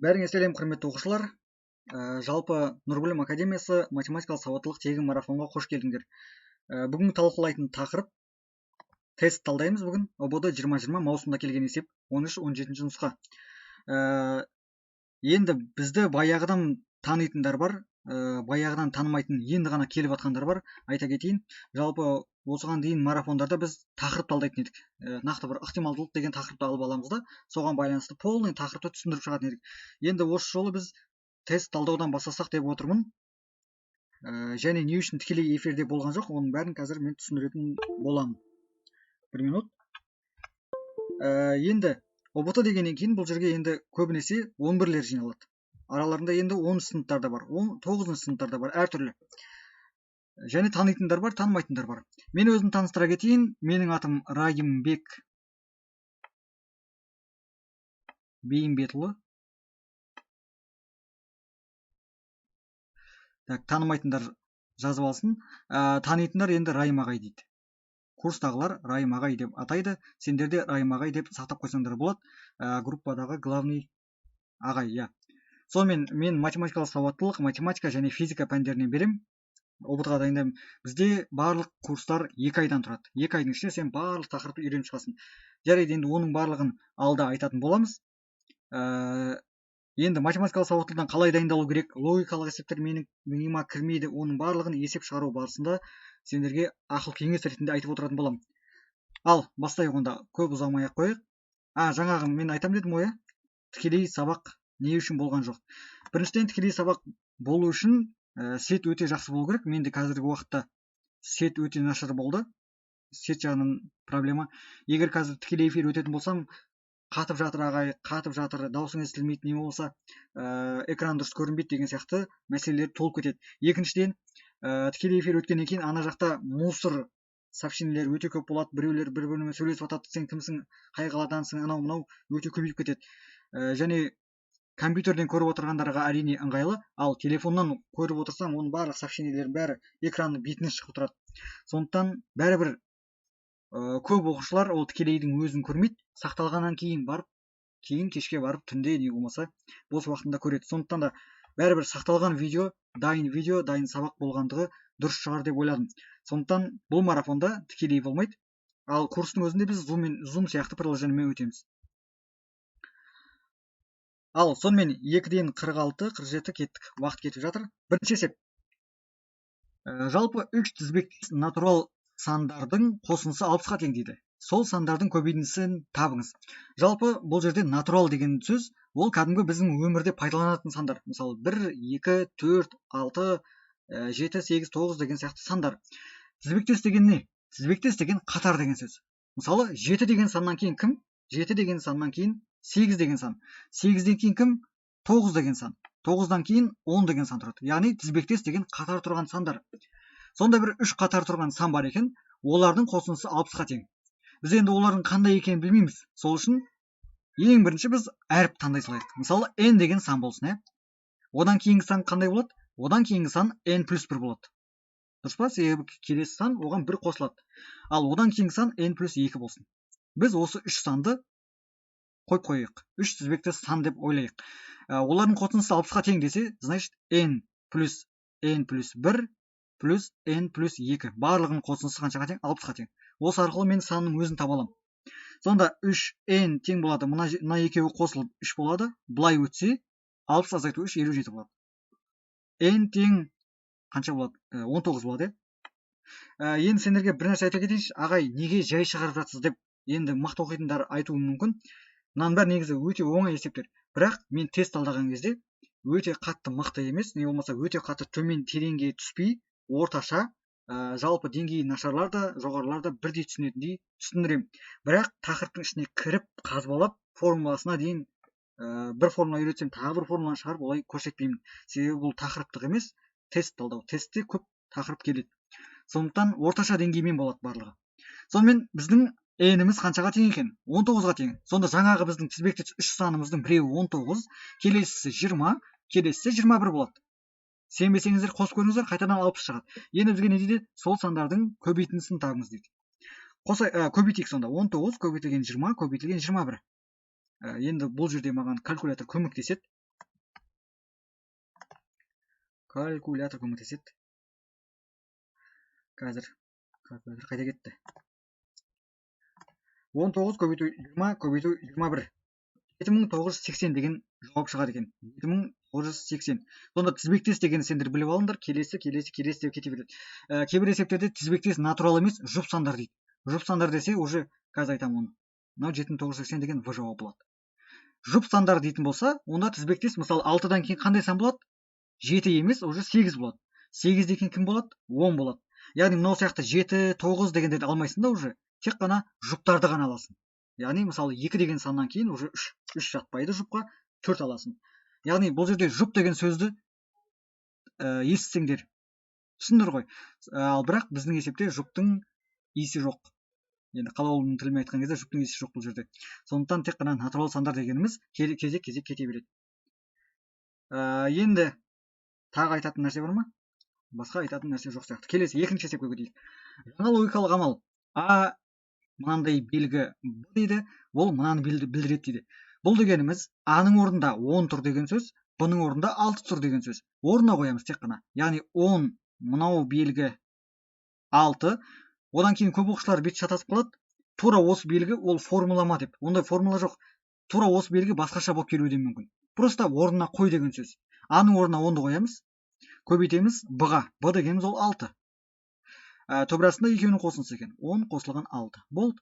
Бәріңе сәлем, құрметті оқушылар. Жалпы Нұрбілім академиясы математикалық сауаттылық тегін марафонға қош келдіңдер. Бүгін талқылайтын тақырып тест талдаймыз бүгін. ҰБТ 2020 маусымда келген есеп 13-17 нұсқа. Енді бізді баяғыдан танитындар бар, баяғыдан танымайтын енді ғана келіп жатқандар бар. Айта кетейін, жалпы осыған дейін марафондарда біз тақырып талдайтын едік. Нақты бір ықтималдылық деген тақырыпты алып аламыз да, соған байланысты полный тақырыпты түсіндіріп шығатын едік. Енді осы жолы біз тест талдаудан бастасақ деп отырмын. Және не үшін тікелей эфирде болған жоқ, оның бәрін қазір мен түсіндіретін боламын. Бір минут. Енді ҰБТ дегеннен кейін бұл жерге енді көбінесе 11-лер жиналады. Араларында енді 10 сыныптар да бар, 9 сыныптар да бар, әртүрлі. Және танитындар бар, танымайтындар бар. Мен өзім таныстыра кетейін. Менің атым Райымбек Бейімбетұлы. Так, танымайтындар жазып алсын. Танитындар енді Райым ағай дейді. Курстағылар Райым ағай деп атайды. Сендер де Райым ағай деп сақтап қойсаңдар болады. Группадағы главный ағай, иә. Сонымен мен математикалық сауаттылық, математика және физика пәндерінен беремін. ҰБТ-ға дайындаймын. Бізде барлық курстар 2 айдан тұрады. 2 айдың ішінде сен барлық тақырыпты үйреніп шығасың. Жарайды, енді оның барлығын алда айтатын боламыз. Енді математикалық сауаттылықтан қалай дайындалу керек, логикалық есептер менің миыма кірмейді, оның барлығын есеп шығару барысында сендерге ақыл кеңес ретінде айтып отыратын боламын. Ал, бастайық онда, көп ұзамай ақ қояйық. Жаңағы мен айтам дедім ғой, тікелей сабақ не үшін болған жоқ. Біріншіден, тікелей сабақ болу үшін сет өте жақсы болу керек. Менде қазіргі уақытта сет өте нашар болды. Сет жағынан проблема. Егер қазір тікелей эфир өтетін болсам, қатып жатыр ағай, қатып жатыр, дауысың естілмейді, не болмаса, экран дұрыс көрінбейді деген сияқты мәселелер толып кетеді. Екіншіден, тікелей эфир өткеннен кейін ана жақта мусор сообщениелер өте көп болады, біреулер бір-бірімен сөйлесіп жатады, сен кімсің, қай қаладансың, анау мынау өте көбейіп кетеді. Және компьютерден көріп отырғандарға әрине ыңғайлы, ал телефоннан көріп отырсаң, оның барлық сообщениелердің бәрі экранның бетіне шығып тұрады. Сондықтан бәрібір, көп оқушылар ол тікелейдің өзін көрмейді, сақталғаннан кейін барып, кейін кешке барып түнде не болмаса бос уақытында көреді. Сондықтан да бәрібір сақталған видео, дайын видео, дайын сабақ болғандығы дұрыс шығар деп ойладым. Сондықтан бұл марафонда тікелей болмайды, ал курстың өзінде біз Zoom сияқты приложениемен өтеміз. Ал сонымен екіден қырық алты, қырық жеті кеттік, уақыт кетіп жатыр. Бірінші есеп. Жалпы үш тізбектес натурал сандардың қосындысы алпысқа тең дейді. Сол сандардың көбейтіндісін табыңыз. Жалпы бұл жерде натурал деген сөз, ол кәдімгі біздің өмірде пайдаланатын сандар. Мысалы, 1, 2, 4, 6, 7, 8, 9 деген сияқты сандар. Тізбектес деген не? Тізбектес деген қатар деген сөз. Мысалы, 7 деген саннан кейін кім? 7 деген саннан кейін 8 деген сан. 8-ден кейін кім? 9 деген сан. 9-дан кейін 10 деген сан тұрады. Яғни тізбектес деген қатар тұрған сандар. Сонда бір үш қатар тұрған сан бар екен, олардың қосындысы алпысқа тең. Біз енді олардың қандай екенін білмейміз. Сол үшін ең бірінші біз әріп таңдай салайық. Мысалы, n деген сан болсын, ә? Одан кейінгі сан қандай болады? Одан кейінгі сан n плюс 1 болады. Дұрыс па? Себебі келесі сан оған 1 қосылады. Ал одан кейінгі сан n плюс 2 болсын. Біз осы үш санды қойып қояйық. Үш тізбекті сан деп ойлайық. Олардың қосындысы алпысқа тең десе, значит n плюс n плюс 1 плюс n плюс 2. Барлығының қосындысы қаншаға тең? Алпысқа тең. Осы арқылы мен санның өзін таба аламын. Сонда үш n тең болады. Мына екеуі қосылып үш болады. Былай өтсе, алпыс азайту үш, елу жеті болады. N тең қанша болады? Он тоғыз болады, иә? Енді сендерге бір нәрсе айта кетейінші. Ағай, неге жай шығарып жатсыз деп енді мықты оқитындар айтуы мүмкін. Мынаның бәрі негізі өте оңай есептер. Бірақ мен тест талдаған кезде өте қатты мықты емес, не болмаса өте қатты төмен тереңге түспей, орташа, жалпы деңгейі нашарлар да, жоғарылар да бірдей түсінетіндей түсіндіремін. Бірақ тақырыптың ішіне кіріп, қазбалап, формуласына дейін, бір формула үйретсем, тағы бір формуланы шығарып олай көрсетпеймін. Себебі бұл тақырыптық емес, тест талдау. Тестте көп тақырып келеді. Сондықтан орташа деңгеймен болады барлығы. Сонымен біздің n-іміз қаншаға тең екен? Он тоғызға тең. Сонда жаңағы біздің тізбектес үш санымыздың біреуі он тоғыз, келесісі жиырма, келесісі жиырма бір болады. Сенбесеңіздер қосып көріңіздер, қайтадан алпыс шығады. Енді бізге не дейді? Сол сандардың көбейтіндісін табыңыз дейді. Көбейтейік сонда. Он тоғыз көбейтілген жиырма көбейтілген жиырма бір. Енді бұл жерде маған калькулятор көмектеседі. Калькулятор көмектеседі. Қазір калькулятор қайда кетті? 19 көбейту 20 көбейту 21. 7980 деген жауап шығады екен. 7980. Сонда тізбектес деген сендер біліп алыңдар, келесі, келесі, келесі деп кете береді. Кейбір есептерде тізбектес натурал емес, жұп сандар дейді. Жұп сандар десе, уже қазір айтамын оны. Мынау 7980 деген В жауабы болады. Жұп сандар дейтін болса, онда тізбектес, мысалы, 6-дан кейін қандай сан болады? 7 емес, уже 8 болады. 8-ден кейін кім болады? 10 болады. Яғни мынау сияқты 7, 9 дегендерді алмайсың да уже, тек қана жұптарды ғана аласың. Яғни мысалы 2 деген саннан кейін уже 3 жатпайды жұпқа, 4 аласың. Яғни бұл жерде жұп деген сөзді естісеңдер, түсіндір ғой. Ал бірақ біздің есепте жұптың иісі жоқ. Енді Қалаулының тілімен айтқан кезде жұптың иісі жоқ бұл жерде. Сондықтан тек қана натурал сандар дегеніміз кезек-кезек кете береді. Енді тағы айтатын нәрсе бар ма? Басқа айтатын нәрсе жоқ сияқты. Келесі екінші есепке өтейік. Жаңа логикалық амал. А мынандай белгі Б дейді, ол мынаны білдіреді дейді. Бұл дегеніміз А-ның орнында 10 тұр деген сөз, Б-ның орнында 6 тұр деген сөз. Орнына қоямыз тек қана. Яғни 10 мынау белгі 6. Одан кейін көп оқушылар бет шатасып қалады. Тура осы белгі ол формула ма деп. Ондай формула жоқ. Тура осы белгі басқаша болып келуі де мүмкін. Просто орнына қой деген сөз. А-ның орнына 10-ды қоямыз. Көбейтеміз Б-ға. Б дегеніміз ол 6. Түбір астында екеуінің қосындысы екен. 10 қосылған 6. Болды.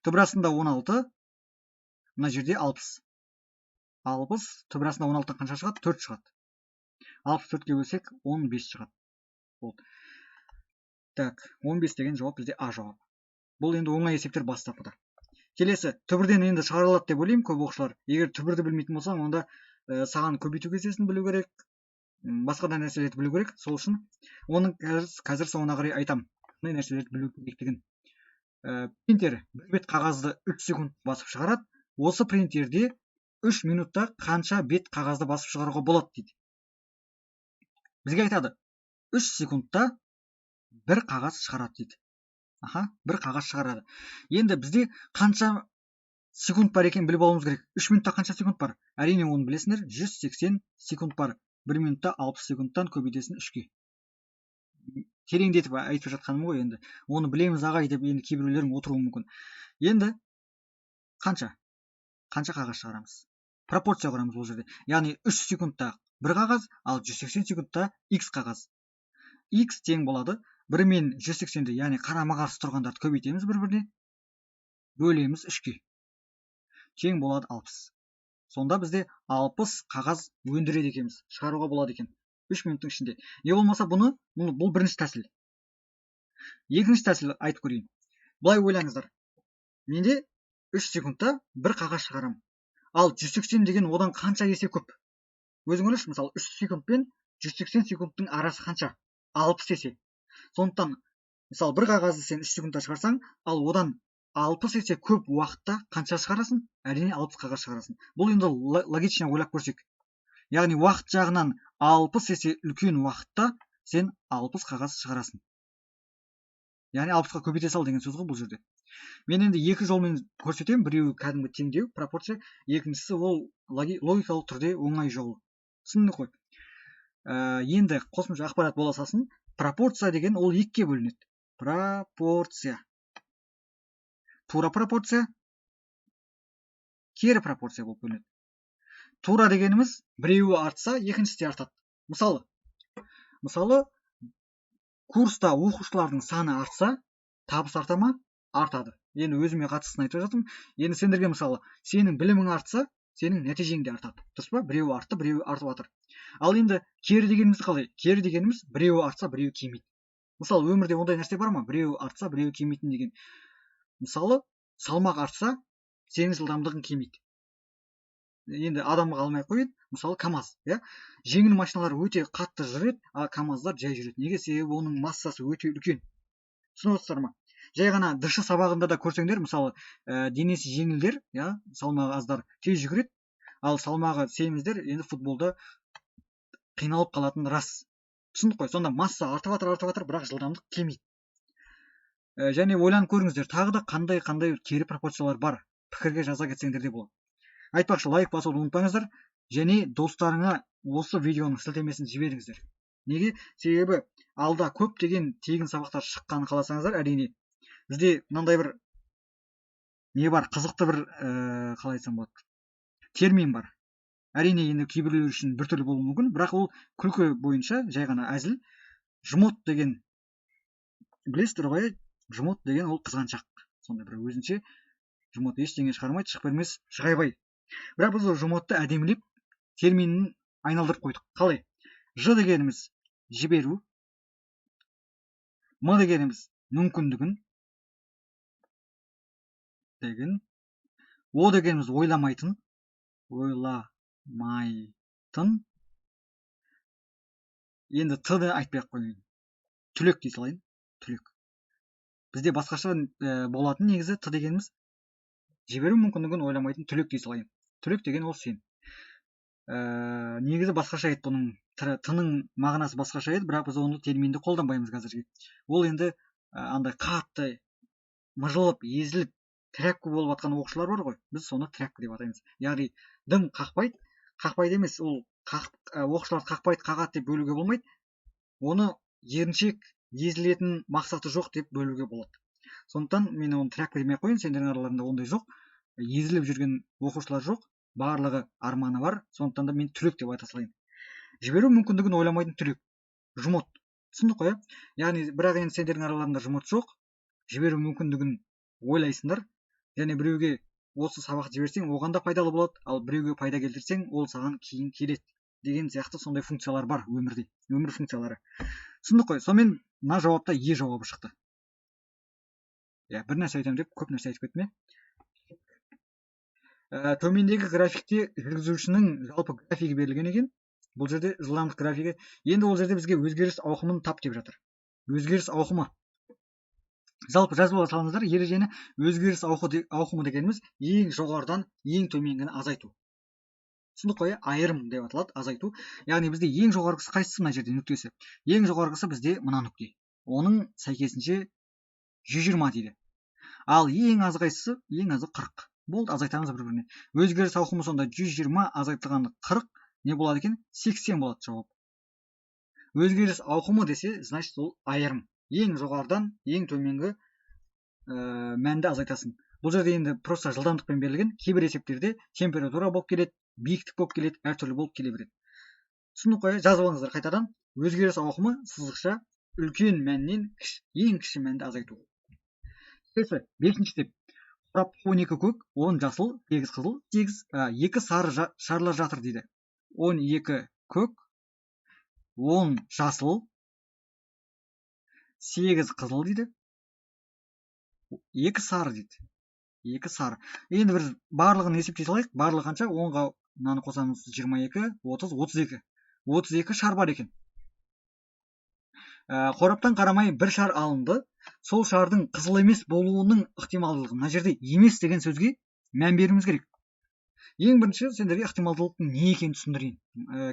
Түбір астында 16. Мына жерде 60. 60. Түбір астында 16-тан қанша шығады? 4 шығады. 64-ке бөлсек 15 шығады. Болды. Так, 15 деген жауап бізде А жауап. Бұл енді оңай есептер бастапқыда. Келесі, түбірден енді шығарылады деп ойлаймын көп оқушылар. Егер түбірді білмейтін болсаң, онда саған көбейту кестесін білу керек, басқа да нәрселерді білу керек. Сол үшін оның қазір соңына қарай айтамын, қандай нәрселерді білу керектігін. Принтер бір бет қағазды 3 секунд басып шығарады. Осы принтерде 3 минутта қанша бет қағазды басып шығаруға болады дейді. Бізге айтады, 3 секундта бір қағаз шығарады дейді. Аха, бір қағаз шығарады. Енді бізде қанша секунд бар екенін біліп алуымыз керек. 3 минутта қанша секунд бар? Әрине оны білесіңдер, 180 секунд бар. 1 минутта 60 секундтан көбейтесің 3-ке. Тереңдетіп айтып жатқаным ғой енді. Оны білеміз ағай деп енді кейбіреулерің отыруы мүмкін. Енді қанша? Қанша қағаз шығарамыз? Пропорция құрамыз бұл жерде. Яғни 3 секундта бір қағаз, ал 180 секундта x қағаз. X тең болады. 1 мен 180-ді, яғни қарама-қарсы тұрғандарды көбейтеміз бір-біріне, бөлеміз 3-ке. Тең болады 60. Сонда бізде 60 қағаз өндіреді екенбіз, шығаруға болады екен 3 минуттың ішінде. Не болмаса бұл бірінші тәсіл. Екінші тәсіл айтып көрейін. Былай ойлаңыздар. Менде 3 секундта бір қағаз шығарамын. Ал 180 деген одан қанша есе көп? Өзің ойлашы, мысалы 3 секунд пен 180 секундтың арасы қанша? 60 есе. Сондықтан, мысалы, бір қағазды сен 3 секундта шығарсаң, ал одан 60 есе көп уақытта қанша шығарасың? Әрине 60 қағаз шығарасың. Бұл енді логично ойлап көрсек. Яғни уақыт жағынан 60 есе үлкен уақытта сен 60 қағаз шығарасың. Яғни 60-қа көбейте сал деген сөз ғой бұл жерде. Мен енді екі жолмен көрсетемін. Біреуі кәдімгі теңдеу, пропорция, екіншісі ол логикалық түрде оңай жол. Түсіндік қой. Енді қосымша ақпарат бола салсын. Пропорция деген ол екіге бөлінеді. Пропорция. Тура пропорция, кері пропорция болып бөлінеді. Тура дегеніміз біреуі артса, екіншісі де артады. Мысалы, курста оқушылардың саны артса, табыс арта ма? Артады. Енді өзіме қатыстысын айтып жатырмын. Енді сендерге мысалы, сенің білімің артса, сенің нәтижең де артады. Дұрыс па? Біреуі артты, біреуі артып жатыр. Ал енді кері дегеніміз қалай? Кері дегеніміз біреуі артса, біреуі кемиді. Мысалы, өмірде ондай нәрсе бар ма? Біреуі артса, біреуі кемитін деген. Мысалы, салмақ артса, сенің жылдамдығың кемиді. Енді адамға алмай ақ қояйын, мысалы, КамАЗ, иә? Жеңіл машиналар өте қатты жүреді, а КамАЗдар жай жүреді. Неге? Себебі оның массасы өте үлкен. Түсініп отырсыздар ма? Жай ғана ДШ сабағында да көрсеңдер, мысалы, денесі жеңілдер, иә, салмағы аздар тез жүгіреді, ал салмағы семіздер енді футболда қиналып қалатын рас. Түсіндік қой? Сонда масса артып жатыр, артып жатыр, бірақ жылдамдық кемиді. Және ойланып көріңіздер, тағы да қандай-қандай кері пропорциялар бар, пікірге жаза кетсеңдер де болады. Айтпақшы, лайк басуды ұмытпаңыздар және достарыңа осы видеоның сілтемесін жіберіңіздер. Неге? Себебі алда көптеген тегін сабақтар шыққанын қаласаңыздар, әрине бізде мынандай бір не бар, қызықты бір қалай айтсам болады, термин бар. Әрине енді кейбіреулер үшін біртүрлі болуы мүмкін, бірақ ол күлкі бойынша жай ғана әзіл. Жмот деген білесіздер ғой, жмот деген ол қызғаншақ. Сондай бір өзінше жмот, ештеңе шығармайды, шығып бермес, шығайбай. Бірақ біз ол жмотты әдемілеп терминін айналдырып қойдық. Қалай? Ж дегеніміз жіберу, М дегеніміз мүмкіндігін, деген, О дегеніміз ойламайтын, ойламайтын. Енді Т-ны айтпай ақ қояйын. Түлек дей салайын, түлек. Бізде басқаша болатын негізі Т дегеніміз жіберу мүмкіндігін ойламайтын түлек дей салайын. Түлек деген ол сен. Негізі басқаша еді бұның, Т-ның мағынасы басқаша еді, бірақ біз оны терминді қолданбаймыз қазірге. Ол енді андай қатты мыжылып, езіліп, тряпка болып жатқан оқушылар бар ғой, біз соны тряпка деп атаймыз. Яғни дым қақпайды, қақпайды емес, ол оқушыларды қақпайды, қағады деп бөлуге болмайды. Оны еріншек, езілетін мақсаты жоқ деп бөлуге болады. Сондықтан мен оны тряпка демей ақ қояйын, сендердің араларында ондай жоқ, езіліп жүрген оқушылар жоқ, барлығы арманы бар. Сондықтан да мен түлек деп айта салайын. Жіберу мүмкіндігін ойламайтын түлек, жмот. Түсіндік қой, иә? Яғни бірақ енді сендердің араларында жмот жоқ, жіберу мүмкіндігін ойлайсыңдар. Және біреуге осы сабақты жіберсең, оған да пайдалы болады, ал біреуге пайда келтірсең, ол саған кейін келеді деген сияқты сондай функциялар бар өмірде, өмір функциялары. Түсіндік қой? Сонымен мына жауапта Е жауабы шықты. Иә, бір нәрсе айтамын деп көп нәрсе айтып кеттім, иә? Төмендегі графикте жүргізушінің жалпы графигі берілген екен. Бұл жерде жылдамдық графигі. Енді ол жерде бізге өзгеріс ауқымын тап деп жатыр. Өзгеріс ауқымы. Жалпы жазып ала салыңыздар ережені. Өзгеріс ауқымы дегеніміз ең жоғарыдан ең төменгіні азайту. Түсіндік қой, иә? Айырым деп аталады, азайту. Яғни бізде ең жоғарғысы қайсысы мына жерде нүктесі? Ең жоғарғысы бізде мына нүкте. Оның сәйкесінше 120 дейді. Ал ең азы қайсысы? Ең азы 40. Болды, азайтамыз бір-біріне. Өзгеріс ауқымы сонда 120 азайтылғаны 40 не болады екен? 80 болады жауап. Өзгеріс ауқымы десе, значит ол айырым. Ең жоғарыдан ең төменгі мәнді азайтасың. Бұл жерде енді просто жылдамдықпен берілген. Кейбір есептерде температура болып келеді, биіктік болып келеді, әртүрлі болып келе береді. Түсіндік қой, жазып алыңыздар қайтадан. Өзгеріс ауқымы сызықша үлкен мәннен ең кіші мәнді азайту. Келесі, бесінші деп. Қорапта 12 көк, 10 жасыл, 8 қызыл, 2 сары шарлар жатыр дейді. 12 көк, 10 жасыл, 8 қызыл дейді, 2 сары дейді. 2 сары. Енді бір барлығын есептей салайық. Барлығы қанша? 10-ға мынаны қосамыз, 22, 30, 32. 32 шар бар екен. Қораптан қарамай бір шар алынды. Сол шардың қызыл емес болуының ықтималдылығы. Мына жерде емес деген сөзге мән беруіміз керек. Ең бірінші сендерге ықтималдылықтың не екенін түсіндірейін.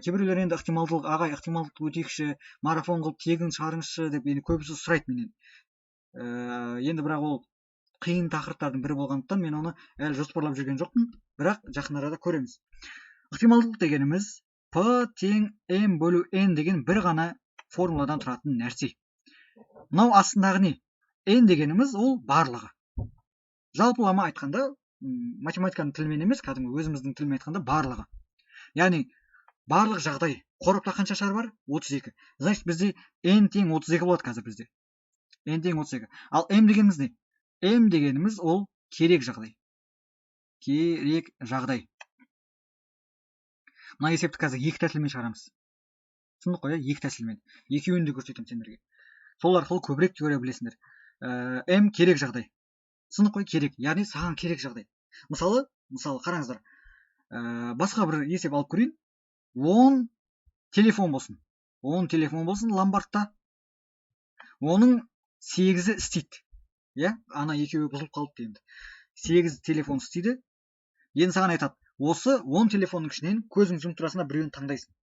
Кейбіреулер енді ықтималдылық, ағай, ықтималдылықты өтейікші, марафон қылып тегін шығарыңызшы деп енді көбісі сұрайды менен. Енді бірақ ол қиын тақырыптардың бірі болғандықтан мен оны әлі жоспарлап жүрген жоқпын, бірақ жақын арада көреміз. Ықтималдылық дегеніміз P тең M бөлу N деген бір ғана формуладан тұратын нәрсе. Мынау астындағы не? N дегеніміз ол барлығы. Жалпылама айтқанда, математиканың тілімен емес, кәдімгі өзіміздің тілмен айтқанда барлығы. Яғни барлық жағдай. Қорапта қанша шар бар? 32. Значит, бізде N тең 32 болады қазір бізде. N тең 32. Ал M дегеніміз не? М дегеніміз ол керек жағдай. Керек жағдай. Мына есепті қазір екі тәсілмен шығарамыз. Түсіндік қой, иә? Екі тәсілмен. Екеуін де көрсетемін сендерге. Сол арқылы көбірек көре білесіңдер. М керек жағдай. Түсіндік қой, керек. Яғни саған керек жағдай. Мысалы қараңыздар. Басқа бір есеп алып көрейін. 10 телефон болсын. 10 телефон болсын ломбардта. Оның 8-і істейді. Иә? Ана екеуі бұзылып қалыпты енді. 8 телефон істейді. Енді саған айтады, осы 10 телефонның ішінен көзің жұмып тұрасың да біреуін таңдайсың.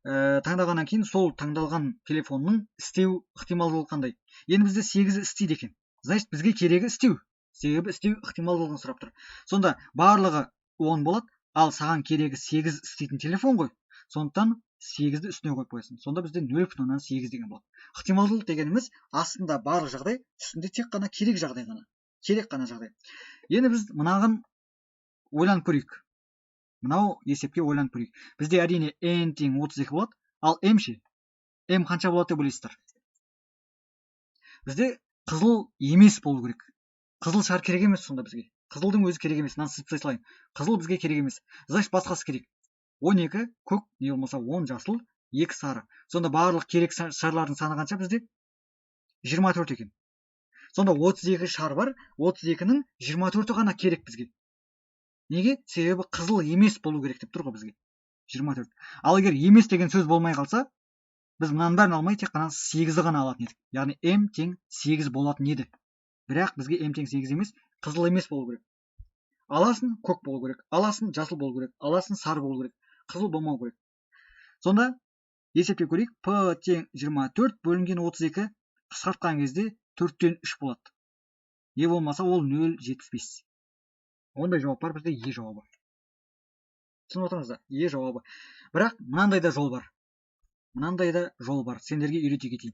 Таңдағаннан кейін сол таңдалған телефонның істеу ықтималдылығы қандай? Енді бізде 8-і істейді екен. Значит, бізге керегі істеу. Себебі істеу ықтималдылығын сұрап тұр. Сонда барлығы 10 болады, ал саған керегі 8 істейтін телефон ғой. Сондықтан 8-ді үстіне қойып қоясың. Сонда бізде 0,8 деген болады. Ықтималдылық дегеніміз астында барлық жағдай, үстінде тек қана керек жағдай ғана. Керек қана жағдай. Енді біз мынаған ойланып көрейік. Мынау есепке ойланып көрейік. Бізде әрине n тең 32 болады, ал m ше? M қанша болады деп ойлайсыздар? Бізде қызыл емес болу керек. Қызыл шар керек емес сонда бізге. Қызылдың өзі керек емес. Мынаны сызып тастай салайын. Қызыл бізге керек емес. Значит, басқасы керек. 12 көк, не болмаса 10 жасыл, 2 сары. Сонда барлық керек шарлардың саны қанша бізде? 24 екен. Сонда 32 шар бар, 32-нің 24-і ғана керек бізге. Неге? Себебі қызыл емес болу керек деп тұр ғой бізге. 24. Ал егер емес деген сөз болмай қалса, біз мынаның бәрін алмай тек қана 8-і ғана алатын едік. Яғни m тең 8 болатын еді. Бірақ бізге m тең 8 емес, қызыл емес болу керек. Аласын көк болу керек, аласын жасыл болу керек, аласын сары болу керек, қызыл болмау керек. Сонда есептеп көрейік. P тең 24 бөлінген 32 қысқартқан кезде 4-тен 3 болады. Не болмаса ол 0,75. Ондай жауап бар бізде, Е жауабы. Түсініп отырмыз да? Е жауабы. Бірақ мынандай да жол бар. Мынандай да жол бар. Сендерге үйрете кетейін.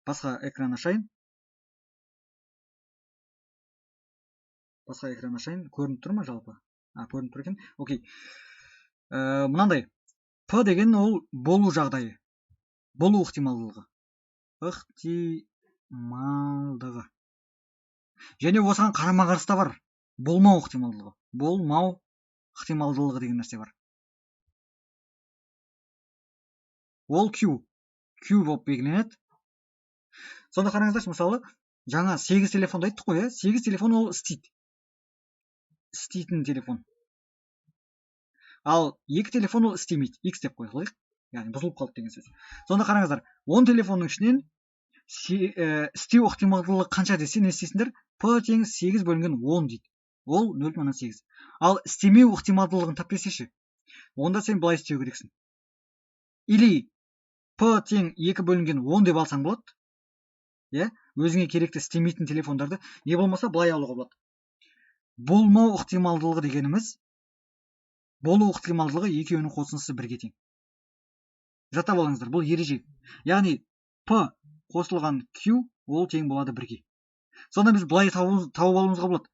Басқа экран ашайын. Басқа экран ашайын. Көрініп тұр ма жалпы? Көрініп тұр екен. Окей. Мынандай. П деген ол болу жағдайы. Болу ықтималдылығы. Ықтималдығы. Және осыған қарама-қарсы да бар. Болмау ықтималдылығы. Болмау ықтималдылығы деген нәрсе бар. Ол Q. Q болып белгіленеді. Сонда қараңыздаршы, мысалы, жаңа 8 телефонды айттық қой, ә? 8 телефон ол істейді. Істейтін телефон. Ал 2 телефон ол істемейді. X деп қоя салайық. Яғни бұзылып қалды деген сөз. Сонда қараңыздар, 10 телефонның ішінен істеу ықтималдылығы қанша десе, не істейсіңдер? П тең 8 бөлінген 10 дейді. Ол 0,8. Ал істемеу ықтималдылығын тап десеші, онда сен былай істеу керексің. Или П тең 2 бөлінген 10 деп алсаң болады. Иә? Өзіңе керекті істемейтін телефондарды, не болмаса былай алуға болады. Болмау ықтималдылығы дегеніміз, болу ықтималдылығы екеуінің қосындысы бірге тең. Жаттап алыңыздар, бұл ереже. Яғни П қосылған Q ол тең болады бірге. Сонда біз былай тауып алуымызға болады.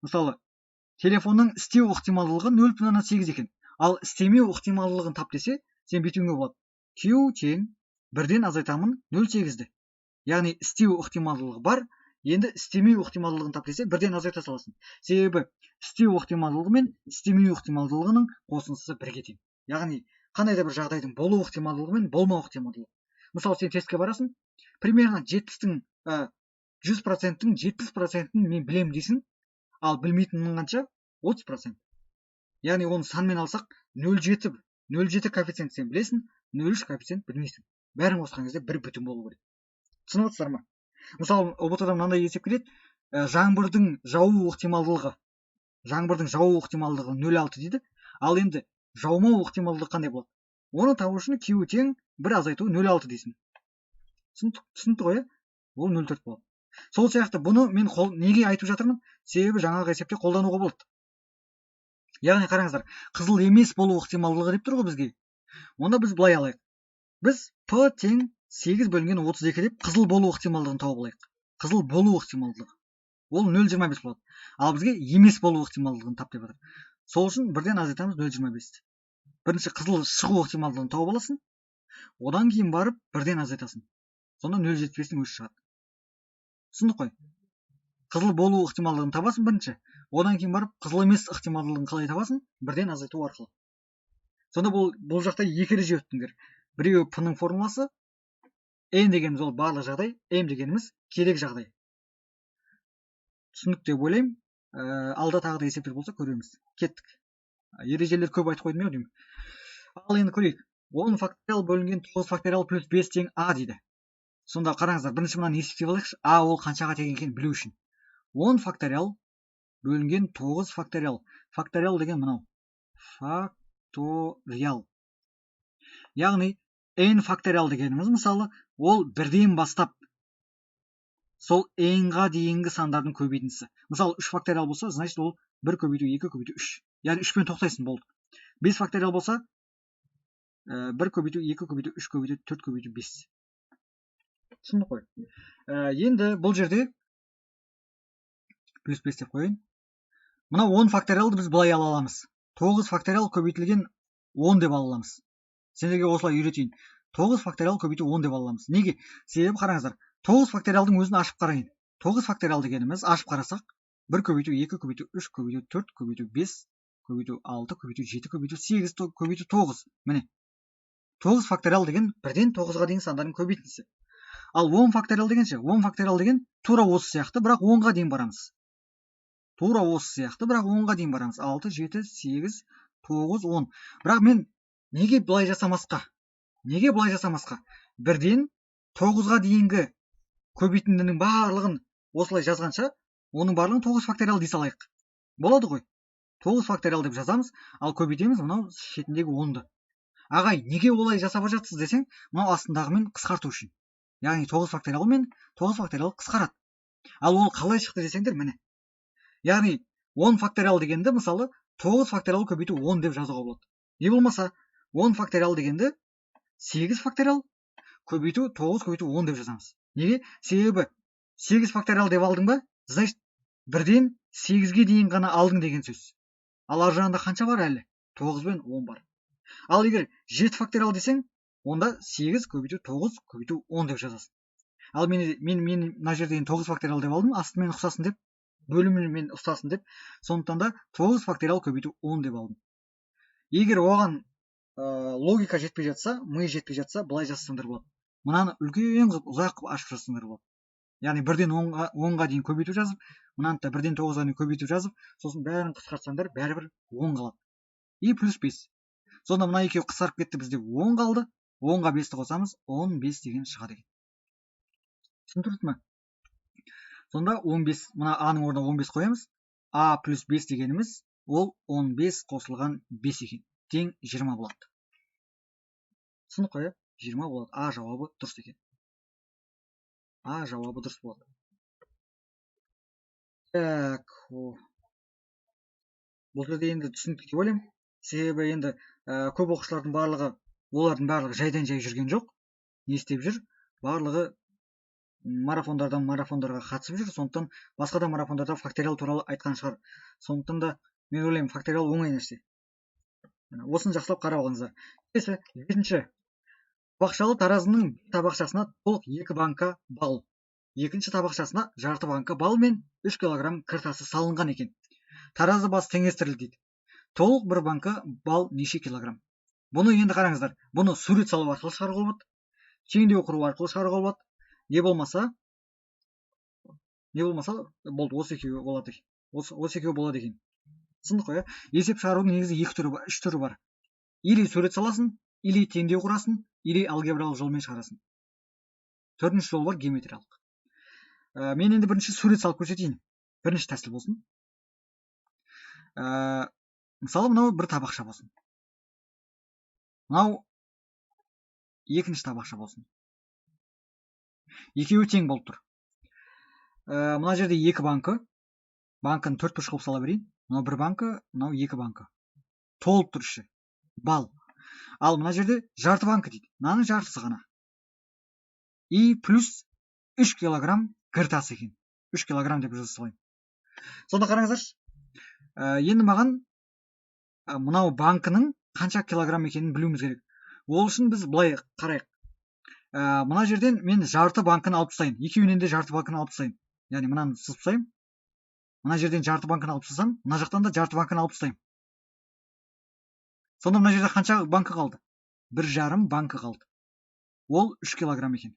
Мысалы, телефонның істеу ықтималдылығы 0,8 екен. Ал істемеу ықтималдылығын тап десе, сен бүйтуіңе болады. Q тең бірден азайтамын 0,8-ді. Яғни істеу ықтималдылығы бар, енді істемеу ықтималдылығын тап десе, бірден азайта саласың. Себебі істеу ықтималдылығы мен істемеу ықтималдылығының қосындысы бірге тең. Яғни қандай да бір жағдайдың болу ықтималдылығы мен болмау ықтималдылығы. Мысалы, сен тестке барасың, примерно жүз проценттің жетпіс процентін мен білемін дейсің, ал білмейтінінің қанша? 30%. Яғни оны санмен алсақ, нөл жеті коэффициент сен білесің, нөл үш коэффициент білмейсің. Бәрін қосқан кезде бір бүтін болу керек. Түсініп отырсыздар ма? Мысалы, ҰБТ-да мынандай есеп келеді, жаңбырдың жауу ықтималдылығы. Жаңбырдың жауу ықтималдылығы нөл алты дейді. Ал енді жаумау ықтималдылығы қандай болады? Оны табу үшін Q тең бір азайту нөл алты дейсің. Түсінікті ғой, ә? Ол нөл төрт болады. Сол сияқты бұны мен неге айтып жатырмын? Себебі жаңағы есепте қолдануға болады. Яғни қараңыздар, қызыл емес болу ықтималдылығы деп тұр ғой бізге. Онда біз былай алайық. Біз П тең 8 бөлінген 32 деп қызыл болу ықтималдығын тауып алайық. Қызыл болу ықтималдылығы. Ол нөл жиырма бес болады. Ал бізге емес болу ықтималдылығын тап деп жатыр. Сол үшін бірден азайтамыз нөл жиырма бесті. Бірінші қызыл шығу ықтималдылығын тауып аласың. Одан кейін барып бірден азайтасың. Сонда нөл жетпіс бестің өзі шығады. Түсіндік қой? Қызыл болу ықтималдығын табасың бірінші. Одан кейін барып қызыл емес ықтималдылығын қалай табасың? Бірден азайту арқылы. Сонда бұл жақта екі ереже өттіңдер. Біреуі П-ның формуласы, N дегеніміз ол барлық жағдай, М дегеніміз керек жағдай. Түсінікті деп ойлаймын. Алда тағы да есептер болса көреміз. Кеттік. Ережелер көп айтып қойдым ау деймін. Ал енді көрейік. 10 факториал бөлінген 9 факториал плюс 5 тең А дейді. Сонда қараңыздар, бірінші мынаны есептеп алайықшы. А ол қаншаға тең екенін білу үшін. 10 факториал бөлінген 9 факториал. Факториал деген мынау. Факториал. Яғни n факториал дегеніміз мысалы, ол бірден бастап сол n-ға дейінгі сандардың көбейтіндісі. Мысалы, 3 факториал болса, значит ол 1 көбейту 2 көбейту 3. Яғни 3-пен тоқтайсың, болды. 5 факториал болса, 1 көбейту 2 көбейту 3 көбейту 4 көбейту 5. Түсіндік қой. Енді бұл жерде плюс 5 деп қояйын. Мына 10 факториалды біз былай ала аламыз. 9 факториал көбейтілген 10 деп ала аламыз. Сендерге осылай үйретейін. 9 факториал көбейту 10 деп ала аламыз. Неге? Себебі қараңыздар, 9 факториалдың өзін ашып қарайын. 9 факториал дегеніміз ашып қарасақ, 1 көбейту 2 көбейту 3 көбейту 4 көбейту 5 көбейту 6 көбейту 7 көбейту 8 көбейту 9. Міне. 9 факториал деген бірден 9-ға дейін сандардың көбейтіндісі. Ал 10 факториал деген ше? 10 факториал деген тура осы сияқты, бірақ 10-ға дейін барамыз. Тура осы сияқты, бірақ 10-ға дейін барамыз. 6, 7, 8, 9, 10. Бірақ мен неге былай жасамасқа? Неге былай жасамасқа? Бірден 9-ға дейінгі көбейтіндінің барлығын осылай жазғанша, оның барлығын 9 факториал дей салайық. Болады ғой. 9 факториал деп жазамыз, ал көбейтеміз мынау шетіндегі 10-ды. Ағай, неге олай жасап жатсыз десең, мынау астындағымен қысқарту үшін. Яғни 9 факториал мен 9 факториал қысқарады. Ал ол қалай шықты десеңдер, міне. Яғни 10 факториал дегенді мысалы 9 факториал көбейту 10 деп жазуға болады. Не болмаса 10 факториал дегенді 8 факториал көбейту 9 көбейту 10 деп жазамыз. Неге? Себебі 8 факториал деп алдың ба? Значит, бірден 8-ге дейін ғана алдың деген сөз. Ал ар жағында қанша бар әлі? 9 бен 10 бар. Ал егер 7 факториал десең, онда 8 көбейту 9 көбейту 10 деп жазасың. Ал мен мына жерде 9 факториал деп алдым, астымен ұқсасын деп, бөлімімен ұқсасын деп, сондықтан да 9 факториал көбейту 10 деп алдым. Егер оған логика жетпей жатса, ми жетпей жатса, былай жазсаңдар болады. Мынаны үлкен қылып, ұзақ қылып ашып жазсаңдар болады. Яғни бірден 10-ға дейін көбейту жазып, мынаны да бірден 9-ға дейін көбейту жазып, сосын бәрін қысқартсаңдар, бәрібір 10 қалады. И плюс 5. Сонда мына екеуі қысқарып кетті, бізде 10 қалды. 10-ға 5-ті қосамыз, 15 деген шығады екен. Түсіндірді ме? Сонда 15, мына А-ның орнына 15 қоямыз. А плюс 5 дегеніміз ол 15 қосылған 5 екен. Тең 20 болады. Түсіндік қой, 20 болады. А жауабы дұрыс екен. А жауабы дұрыс болады. Так, бұл жерде енді түсінікті деп ойлаймын. Себебі енді көп оқушылардың барлығы, олардың барлығы жайдан жай жүрген жоқ. Не істеп жүр? Барлығы марафондардан марафондарға қатысып жүр. Сондықтан басқа да марафондарда факториал туралы айтқан шығар. Сондықтан да мен ойлаймын, факториал оңай нәрсе. Осыны жақсылап қарап алыңыздар. Келесі, жетінші. Табақшалы таразының табақшасына толық 2 банка бал, екінші табақшасына жарты банка бал мен 3 килограмм кір тасы салынған екен. Таразы басы теңестірілді дейді. Толық 1 банка бал неше килограмм? Бұны енді қараңыздар. Бұны сурет салу арқылы шығаруға болады. Теңдеу құру арқылы шығаруға болады. Не болмаса болды, осы екеуі болады екен. Осы екеуі болады екен. Түсіндік қой, есеп шығарудың негізі екі түрі бар, үш түрі бар. Или сурет саласың, или теңдеу құрасың, или алгебралық жолмен шығарасың. Төртінші жол бар, геометриялық. Мен енді бірінші сурет салып көрсетейін. Бірінші тәсіл болсын. Мысалы, мынау бір табақша болсын. Мынау екінші табақша болсын. Екеуі тең болып тұр. Мына жерде екі банкі. Банкіні төрт бұрыш қылып сала берейін. Мынау бір банкі, мынау екі банкі. Толып тұр іші. Бал. Ал мына жерде жарты банкі дейді. Мынаның жартысы ғана. И плюс 3 килограмм кір тасы екен. 3 килограмм деп жаза салайын. Сонда қараңыздаршы. Енді маған мынау банкінің қанша килограмм екенін білуіміз керек. Ол үшін біз былай қарайық. Мына жерден мен жарты банкіні алып тастайын. Екеуінен де жарты банкіні алып тастайын. Яғни мынаны сызып тастаймын. Мына жерден жарты банкіні алып тастасам, мына жақтан да жарты банкіні алып тастаймын. Сонда мына жерде қанша банкі қалды? 1,5 банкі қалды. Ол 3 килограмм екен.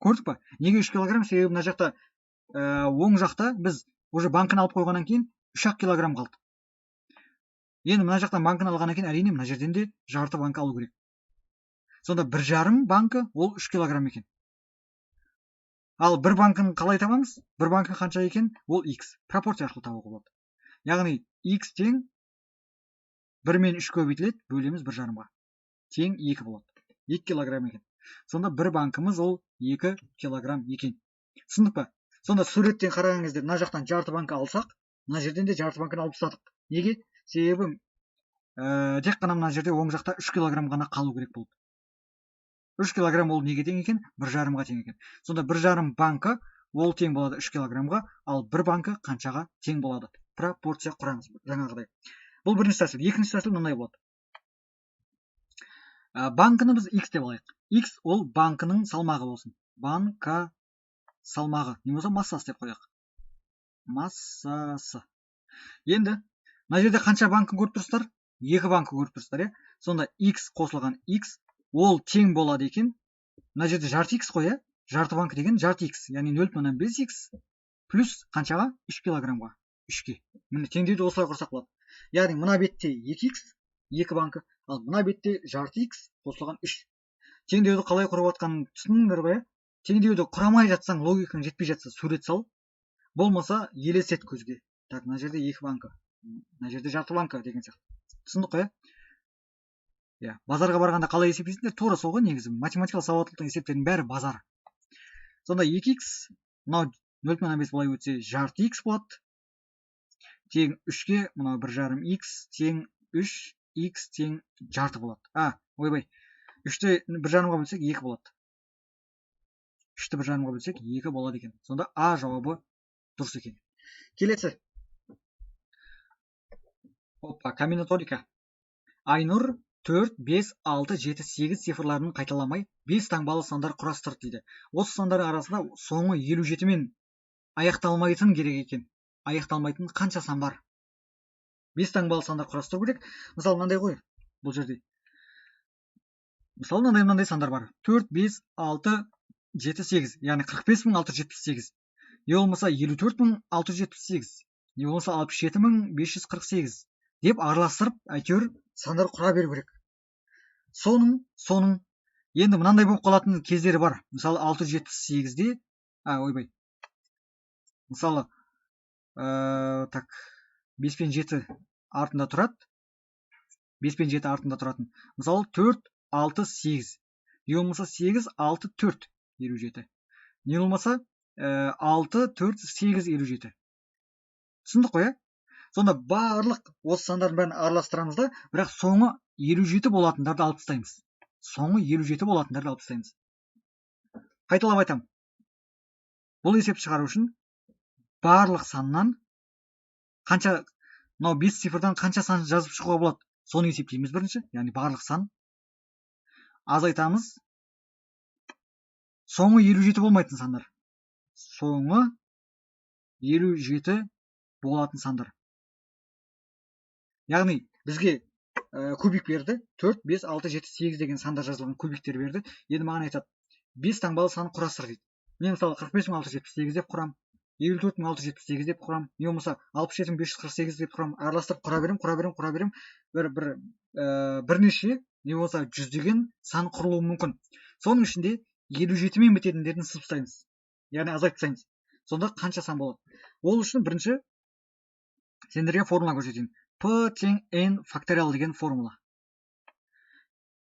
Көрдік па? Неге 3 килограмм? Себебі мына жақта, оң жақта біз уже банкіні алып қойғаннан кейін 3 килограмм қалды. Енді мына жақтан банкіні алғаннан кейін әрине мына жерден де жарты банкі алу керек. Сонда 1,5 банкі ол 3 килограмм екен. Ал бір банкін қалай табамыз? Бір банкі қанша екен? Ол x. Пропорция арқылы табуға болады. Яғни x тең 1 мен 3 көбейтіледі, бөлеміз 1,5-ға. Тең 2 болады. 2 килограмм екен. Сонда бір банкіміз ол 2 килограмм екен. Түсіндік па? Сонда суреттен қараған кезде мына жақтан жарты банкі алсақ, мына жерден де жарты банкіні алып тастадық. Неге? Себебі Тек қана мына жерде оң жақта 3 килограмм ғана қалу керек болды. 3 килограмм ол неге тең екен? 1,5-ға тең екен. Сонда 1,5 банкі ол тең болады 3 килограммға, ал бір банкі қаншаға тең болады? Пропорция құрамыз жаңағыдай. Бұл бірінші тәсіл. Екінші тәсіл мынандай болады. Банкіні біз X деп алайық. X ол банкінің салмағы болсын. Банка салмағы, не болмаса массасы деп қояйық. Массасы. Енді мына жерде қанша банкін көріп тұрсыздар? 2 банкі көріп тұрсыздар, иә? Сонда X қосылған X ол тең болады екен. Мына жерде жарты X қой, иә? Жарты банкі деген жарты X, яғни 0,5 X плюс қаншаға? 3 килограммға. 3-ке. Міне теңдеуді осылай құрсақ болады. Яғни мына бетте 2 X, 2 банкі, ал мына бетте жарты X қосылған 3. Теңдеуді қалай құрып жатқанын түсіндіңдер ғой, иә? Теңдеуді құрамай жатсаң, логикаң жетпей жатса, сурет сал. Болмаса елестет көзге. Так, мына жерде 2 банкі, мына жерде жарты банкі деген сияқты. Түсіндік қой, иә? Иә, базарға барғанда қалай есептейсіңдер? Тура сол ғой негізі. Математикалық сауаттылықтың есептерінің бәрі базар. Сонда 2x, мынау 0,5 былай өтсе, жарты x болады. Тең 3-ке, мынау 1,5 x тең 3 x тең жарты болады. А, ойбай. 3-ті 1,5-ға бөлсек 2 болады. 3-ті 1,5-ға бөлсек 2 болады екен. Сонда А жауабы дұрыс екен. Келесі. Опа, комбинаторика. Айнұр 4, 5, 6, 7, 8 цифрларын қайталамай 5 таңбалы сандар құрастырды дейді. Осы сандар арасында соңы 57 мен аяқталмайтын керек екен. Аяқталмайтын қанша сан бар? 5 таңбалы сандар құрастыру керек. Мысалы, мынандай ғой бұл жерде. Мысалы, мынандай сандар бар. 4, 5, 6, 7, 8, яғни 45678. Не болмаса 54678, не болмаса 67548 деп араластырып, әйтеуір сандар құра беру керек. Соның енді мынандай болып қалатын кездері бар. Мысалы, 678-де, а, ойбай. Мысалы, так, 5 пен 7 артында тұрады. 5 пен 7 артында тұратын. Мысалы, 4, 6, 8. Не болмаса 8, 6, 4, 57. Не болмаса, 6, 4, 8, 57. Түсіндік қой, ә? Сонда барлық осы сандардың бәрін араластырамыз да, бірақ соңы 57 болатындарды алып тастаймыз. Соңы 57 болатындарды алып тастаймыз. Қайталап айтамын. Бұл есеп шығару үшін барлық саннан қанша, мынау 5 цифрдан қанша сан жазып шығуға болады, соны есептейміз бірінші, яғни барлық сан. Азайтамыз. Соңы 57 болмайтын сандар. Соңы 57 болатын сандар. Яғни бізге кубик берді. 4, 5, 6, 7, 8 деген сандар жазылған кубиктер берді. Енді маған айтады, 5 таңбалы сан құрастыр дейді. Мен мысалы 45678 деп құрам, 54678 деп құрам, не болмаса 67548 деп құрам, араластырып құра берем, құра берем, құра берем. Бірнеше, не болмаса жүздеген сан құрылуы мүмкін. Соның ішінде 57 мен бітетіндерін сызып тастаймыз. Яғни азайтып тастаймыз. Сонда қанша сан болады? Ол үшін бірінші сендерге формула көрсетейін. P тең N факториал деген формула.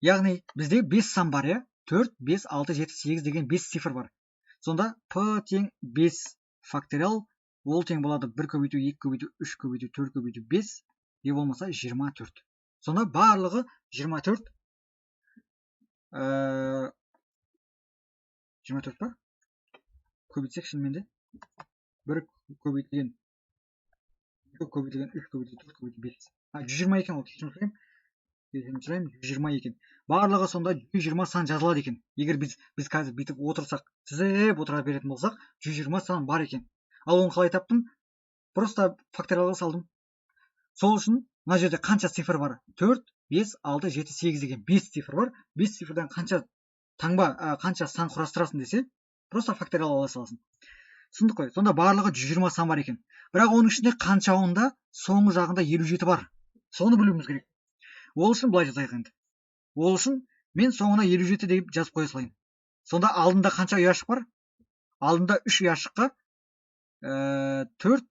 Яғни бізде 5 сан бар, иә? 4, 5, 6, 7, 8 деген 5 цифр бар. Сонда P тең 5 факториал, ол тең болады 1 көбейту 2 көбейту 3 көбейту 4 көбейту 5, не болмаса 24. Сонда барлығы 24, 24 па? Көбейтсек шынымен де 1 көбейтілген 2 көбейтілген 3 көбейтілген 4 көбейтілген 5. А, 120 екен ол, кешірім сұраймын. Кешірім сұраймын, 120 екен. Барлығы сонда 120 сан жазылады екен. Егер біз қазір бүйтіп отырсақ, тізіп отыра беретін болсақ, 120 сан бар екен. Ал оны қалай таптым? Просто факториалға салдым. Сол үшін мына жерде қанша цифр бар? 4, 5, 6, 7, 8 деген 5 цифр бар. 5 цифрдан қанша таңба, қанша сан құрастырасың десе, просто факториал ала саласың. Түсіндік қой. Сонда барлығы 120 сан бар екен. Бірақ оның ішінде қаншауында соңғы жағында 57 бар. Соны білуіміз керек. Ол үшін былай жазайық енді. Ол үшін мен соңына 57 деп жазып қоя салайын. Сонда алдында қанша ұяшық бар? Алдында 3 ұяшыққа, 4,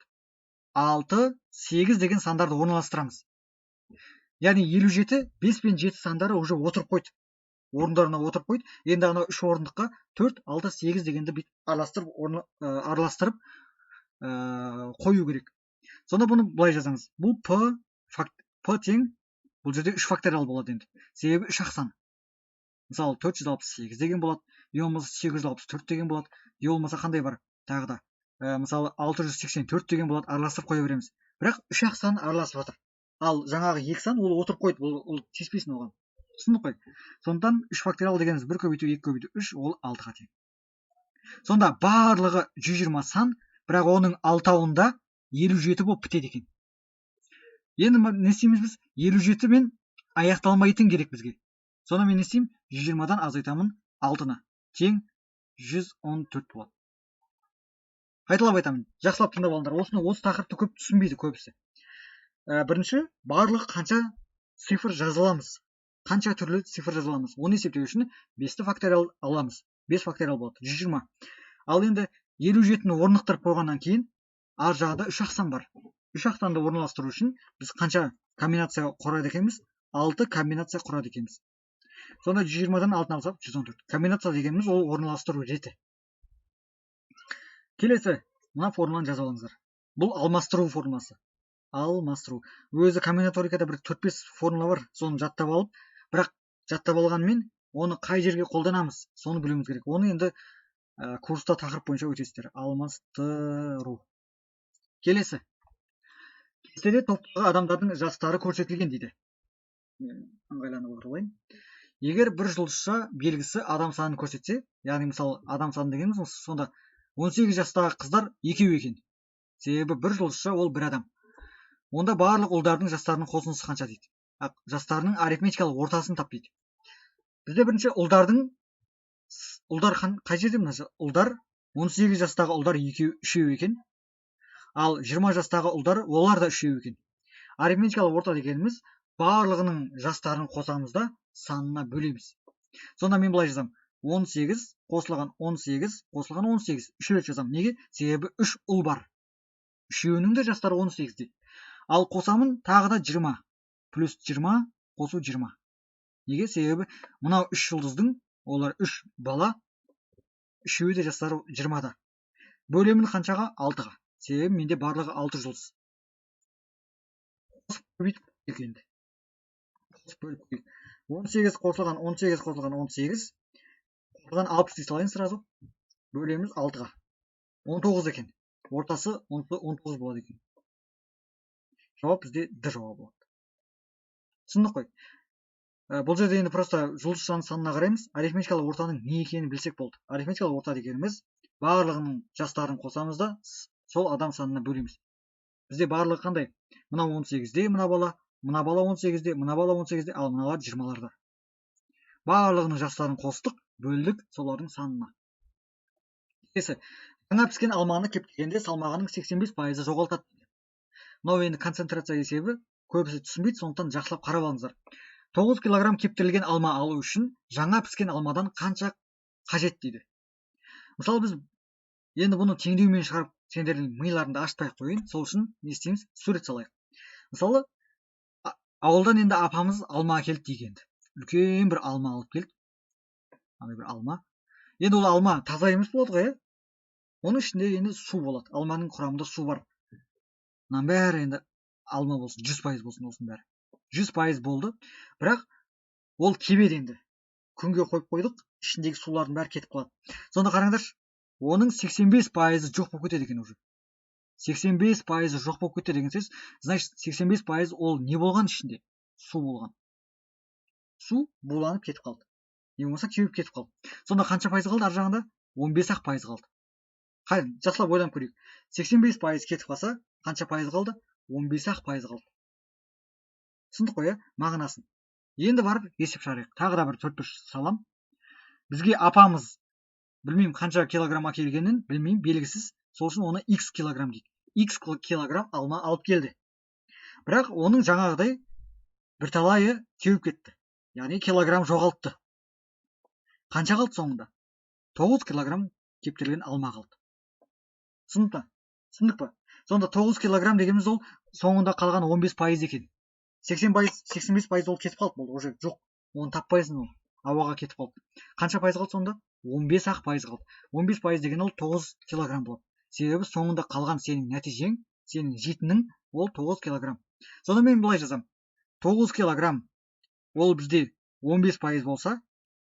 6, 8 деген сандарды орналастырамыз. Яғни 57, 5 пен 7 сандары уже отырып қойды. Орындарына отырып қойды. Енді анау 3 орындыққа 4, 6, 8 дегенді бүйтіп араластырып, қою керек. Сонда бұны былай жазамыз. Бұл P, факт, P тең Бұл жерде 3 факториал болады енді. Себебі 3 ақ сан. Мысалы 468 деген болады, не болмаса 864 деген болады, не болмаса қандай бар тағы да. Мысалы 684 деген болады, араластырып қоя береміз. Бірақ 3 ақ сан араласып жатыр. Ал жаңағы 2 сан ол отырып қойды, ол тиіспейсің оған. Түсіндік қой. Сондықтан 3 факториал дегеніміз 1 көбейту 2 көбейту 3, ол 6-ға тең. Сонда барлығы 120 сан, бірақ оның 6-уында 57 болып бітеді екен. Енді не істейміз біз? 57 мен аяқталмайтын керек бізге. Сонда мен не істеймін? 120-дан азайтамын 6-ны. Тең 114 болады. Қайталап айтамын, жақсылап тыңдап алыңдар. Осы тақырыпты көп түсінбейді көбісі. Бірінші, барлығы қанша цифр жаза аламыз? Қанша түрлі цифр жаза аламыз? Оны есептеу үшін 5-ті факториал аламыз. 5 факториал болады, 120. Ал енді 57-ні орнықтырып қойғаннан кейін ар жағында 3 ақ сан бар. 3 ақ санды орналастыру үшін біз қанша комбинация құрады екенбіз? 6 комбинация құрады екенбіз. Сонда 120-дан 6-ны алсақ 114. Комбинация дегеніміз ол орналастыру реті. Келесі мына формуланы жазып алыңыздар. Бұл алмастыру формуласы. Алмастыру. Өзі комбинаторикада бір 4-5 формула бар, соны жаттап алып, бірақ жаттап алғанмен оны қай жерге қолданамыз, соны білуіміз керек. Оны енді курста тақырып бойынша өтесіздер. Алмастыру. Келесі. Кестеде топтағы адамдардың жастары көрсетілген дейді. Мен ыңғайланып отырып алайын. Егер бір жұлдызша белгісі адам санын көрсетсе, яғни мысалы адам саны дегеніміз сонда 18 жастағы қыздар екеу екен. Себебі бір жұлдызша ол бір адам. Онда барлық ұлдардың жастарының қосындысы қанша дейді. Жастарының арифметикалық ортасын тап дейді. Бізде бірінші ұлдар қай жерде мына ұлдар 18 жастағы ұлдар екеу, үшеу екен. Ал 20 жастағы ұлдар олар да үшеу екен. Арифметикалық орта дегеніміз барлығының жастарын қосамыз да санына бөлеміз. Сонда мен былай жазамын. 18 қосылған 18 қосылған 18. 3 рет жазамын. Неге? Себебі 3 ұл бар. Үшеуінің де жастары 18-де. Ал қосамын тағы да 20. Плюс 20 қосу 20. Неге? Себебі мынау 3 жұлдыздың, олар 3 бала, үшеуі де жастары 20-да. Бөлемін қаншаға? 6-ға. Себебі менде барлығы 6 жұлдыз. Қосып көбейтіп көрейік енді. Қосып бөліп көрейік. 18 қосылған 18 қосылған 18 қосылған 60 дей салайын сразу. Бөлеміз 6-ға. 19 екен. Ортасы 19 болады екен. Жауап бізде Д жауабы болады. Түсіндік қой. Бұл жерде енді просто жұлдызшаның санына қараймыз. Арифметикалық ортаның не екенін білсек болды. Арифметикалық орта дегеніміз барлығының жастарын қосамыз да сол адам санына бөлеміз. Бізде барлығы қандай? Мынау 18-де мына бала, мына бала 18-де, мына бала 18-де, ал мыналар 20-ларда. Барлығының жастарын қостық, бөлдік солардың санына. Келесі, жаңа піскен алманы кептіргенде салмағының 85% жоғалтады. Мынау енді концентрация есебі, көбісі түсінбейді, сондықтан жақсылап қарап алыңыздар. 9 килограмм кептірілген алма алу үшін жаңа піскен алмадан қанша қажет дейді. Мысалы біз енді бұны теңдеумен шығарып сендердің миларыңды ашпай ақ қояйын, сол үшін не істейміз? Сурет салайық. Мысалы, ауылдан енді апамыз алма әкелді дейік енді. Үлкен бір алма алып келді. Андай бір алма. Енді ол алма таза емес болады ғой, ә? Оның ішінде енді су болады. Алманың құрамында су бар. Мынаның бәрі енді алма болсын, 100% болсын осының бәрі. 100% болды. Бірақ ол кебеді енді. Күнге қойып қойдық, ішіндегі сулардың бәрі кетіп қалады. Сонда қараңдаршы, оның 85% жоқ болып кетеді екен уже. 85% жоқ болып кетті деген сөз, значит, 85% ол не болған ішінде? Су болған. Су буланып кетіп қалды. Не болмаса кеуіп кетіп қалды. Сонда қанша пайыз қалды ар жағында? 15 ақ пайыз қалды. Жақсылап ойланып көрейік. 85% кетіп қалса, қанша пайыз қалды? 15 ақ пайыз қалды. Түсіндік қой, ә? Мағынасын. Енді барып есеп шығарайық. Тағы да бір төрт бұрыш салам. Бізге апамыз білмеймін қанша килограмм әкелгенін, білмеймін, белгісіз. Сол үшін оны x килограмм дейді. X килограмм алма алып келді. Бірақ оның жаңағыдай бірталайы кеуіп кетті. Яғни килограмм жоғалтты. Қанша қалды соңында? 9 килограмм кептірілген алма қалды. Түсінді ме? Түсіндік па? Сонда 9 килограмм дегеніміз ол соңында қалған 15% екен. 85% ол кетіп қалды, болды, уже жоқ. Оны таппайсың ол. Ауаға кетіп қалды. Қанша пайыз қалды сонда? 15 ақ пайыз қалды. 15% деген ол 9 килограмм болады. Себебі соңында қалған сенің нәтижең, сенің жейтінің ол 9 килограмм. Сонда мен былай жазамын. 9 килограмм ол бізде 15% болса,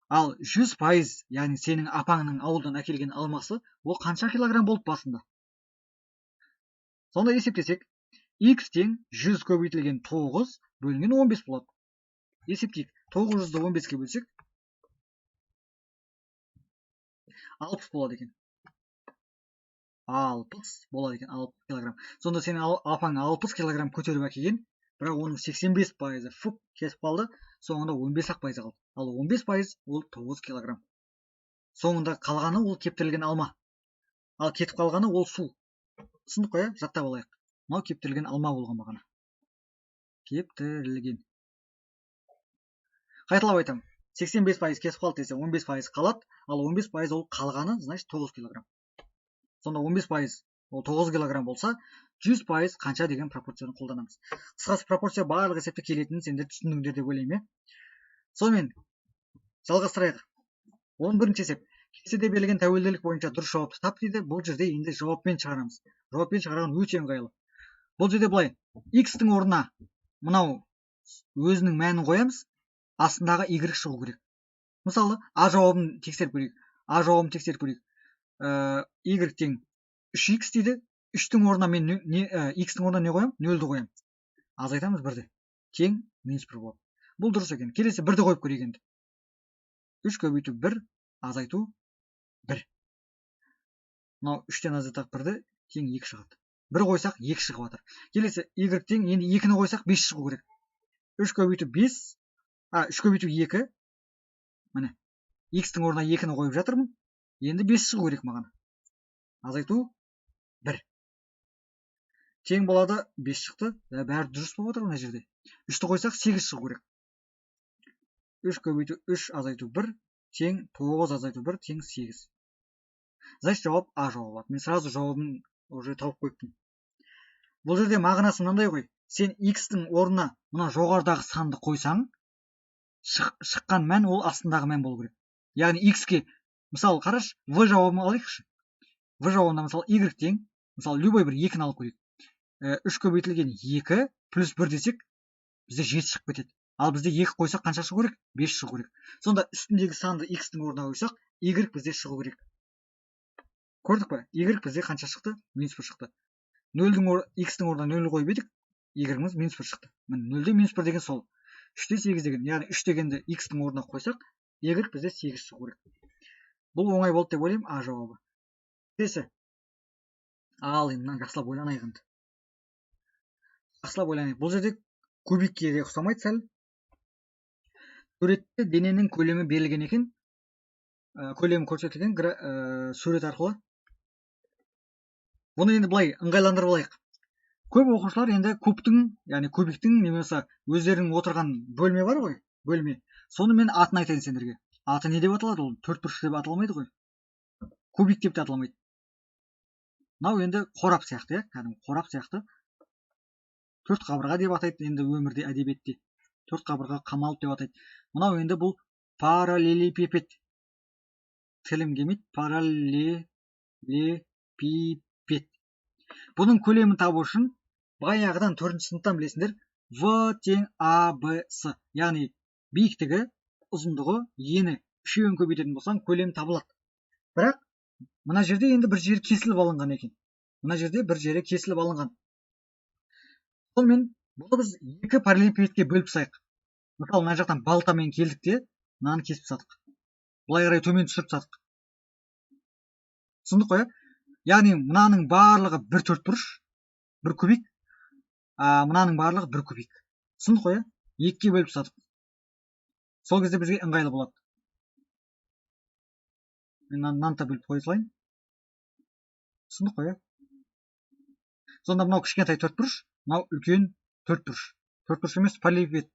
ал 100%, яғни сенің апаңның ауылдан әкелген алмасы, ол қанша килограмм болып басында? Сонда есептесек, x тең 100 көбейтілген 9 бөлінген 15 болады. Есептейік. 900-ді 15-ке бөлсек, 60 болады екен. 60 болады екен, 60 килограмм. Сонда сенің апаң 60 килограмм көтеріп әкелген, бірақ оның 85% фук кетіп қалды, соңында 15% қалды. Ал 15% ол 9 килограмм. Соңында қалғаны ол кептірілген алма. Ал кетіп қалғаны ол су. Түсіндік қой, жаттап алайық. Мынау кептірілген алма болған бағана. Кептірілген. Қайталап айтамын. 85% кетіп қалды десе 15% қалады, ал 15% ол қалғаны, значит 9 килограмм. Сонда 15% ол 9 килограмм болса, 100% қанша деген пропорцияны қолданамыз. Қысқасы, пропорция барлық есепте келетінін сендер түсіндіңдер деп ойлаймын, иә? Сонымен жалғастырайық. 11-ші есеп. Кестеде берілген тәуелділік бойынша дұрыс жауапты тап дейді. Бұл жерде енді жауаппен шығарамыз. Жауаппен шығарған өте ыңғайлы. Бұл жерде былай, x-тің орнына мынау өзінің мәнін қоямыз, астындағы y шығу керек. Мысалы, а жауабын тексеріп көрейік. А жауабын тексеріп көрейік. Y тең 3x дейді. 3-тің орнына мен x-тің орнына не қоямын? 0-ді қоямын. Азайтамыз 1-ді. Тең минус 1 болады. Бұл дұрыс екен. Келесі 1-ді қойып көрейік енді. 3 көбейту 1 азайту 1. Мынау 3-тен азайтақ 1-ді, тең 2 шығады. 1 қойсақ 2 шығып жатыр. Келесі y тең енді 2-ні қойсақ 5 шығу керек. 3 көбейту 5, 3 көбейту 2. Міне, x-тің орнына 2-ні қойып жатырмын. Енді 5 шығу керек маған. Азайту 1. Тең болады, 5 шықты. Бәрі дұрыс болып отыр мына жерде. 3-ті қойсақ 8 шығу керек. 3 көбейту 3 азайту 1 тең 9 азайту 1 тең 8. Значит, жауап А жауабы болады. Мен сразу жауабын уже тауып қойыппын. Бұл жерде мағынасы мынандай ғой. Сен x-тің орнына мына жоғарыдағы санды қойсаң, шыққан мән ол астындағы мән болу керек. Яғни x-ке, мысалы, қарашы, в жауабын алайықшы. В жауабында мысалы y тең, мысалы, любой бір 2-ні алып көрейік. 3 көбейтілген 2 плюс 1 десек, бізде 7 шығып кетеді. Ал бізде 2 қойсақ қанша шығу керек? 5 шығу керек. Сонда үстіндегі санды x-тің орнына қойсақ, y бізде шығу керек. Көрдік пе? Y бізде қанша шықты? Минус 1 шықты. X-тің орнына 0 қойып едік, y-іміз минус 1 шықты. Міне, 0-де минус 1 деген сол. 3-те 8 деген, яғни 3 дегенді x-тің орнына қойсақ, y бізде 8 шығу керек. Бұл оңай болды деп ойлаймын, А жауабы. Келесі. Ал енді мынаны жақсылап ойланайық енді. Жақсылап ойланайық. Бұл жерде кубикке де ұқсамайды сәл. Суретте дененің көлемі берілген екен. Көлемі көрсетілген сурет арқылы. Бұны енді былай ыңғайландырып алайық. Көп оқушылар енді кубтың, яғни кубиктің, немесе өздерінің отырған бөлме бар ғой, бөлме. Соны мен атын айтайын сендерге. Аты не деп аталады ол? Төрт бұрыш деп аталмайды ғой. Кубик деп те аталмайды. Мынау енді қорап сияқты, иә? Кәдімгі қорап сияқты. Төрт қабырға деп атайды енді өмірде, әдебиетте. Төрт қабырға қамалып деп атайды. Мынау енді бұл параллелепипед. Тілім келмейді. Параллелепипед. Бұның көлемін табу үшін баяғыдан 4-ші сыныптан білесіңдер, В тең А, Б, С. Яғни биіктігі, ұзындығы, ені үшеуін көбейтетін болсаң, көлем табылады. Бірақ мына жерде енді бір жері кесіліп алынған екен. Мына жерде бір жері кесіліп алынған. Сонымен бұны біз екі параллелепипедке бөліп тастайық. Мысалы, мына жақтан балтамен келдік те, мынаны кесіп тастадық. Былай қарай төмен түсіріп тастадық. Түсіндік қой, иә? Яғни мынаның барлығы бір төртбұрыш, бір кубик, мынаның барлығы бір кубик. Түсіндік қой, иә? Екіге бөліп тастадық. Сол кезде бізге ыңғайлы болады. Мен мынаны да бөліп қоя салайын. Түсіндік қой, иә? Сонда мынау кішкентай төртбұрыш, мынау үлкен төртбұрыш. Төртбұрыш емес, параллелепипед.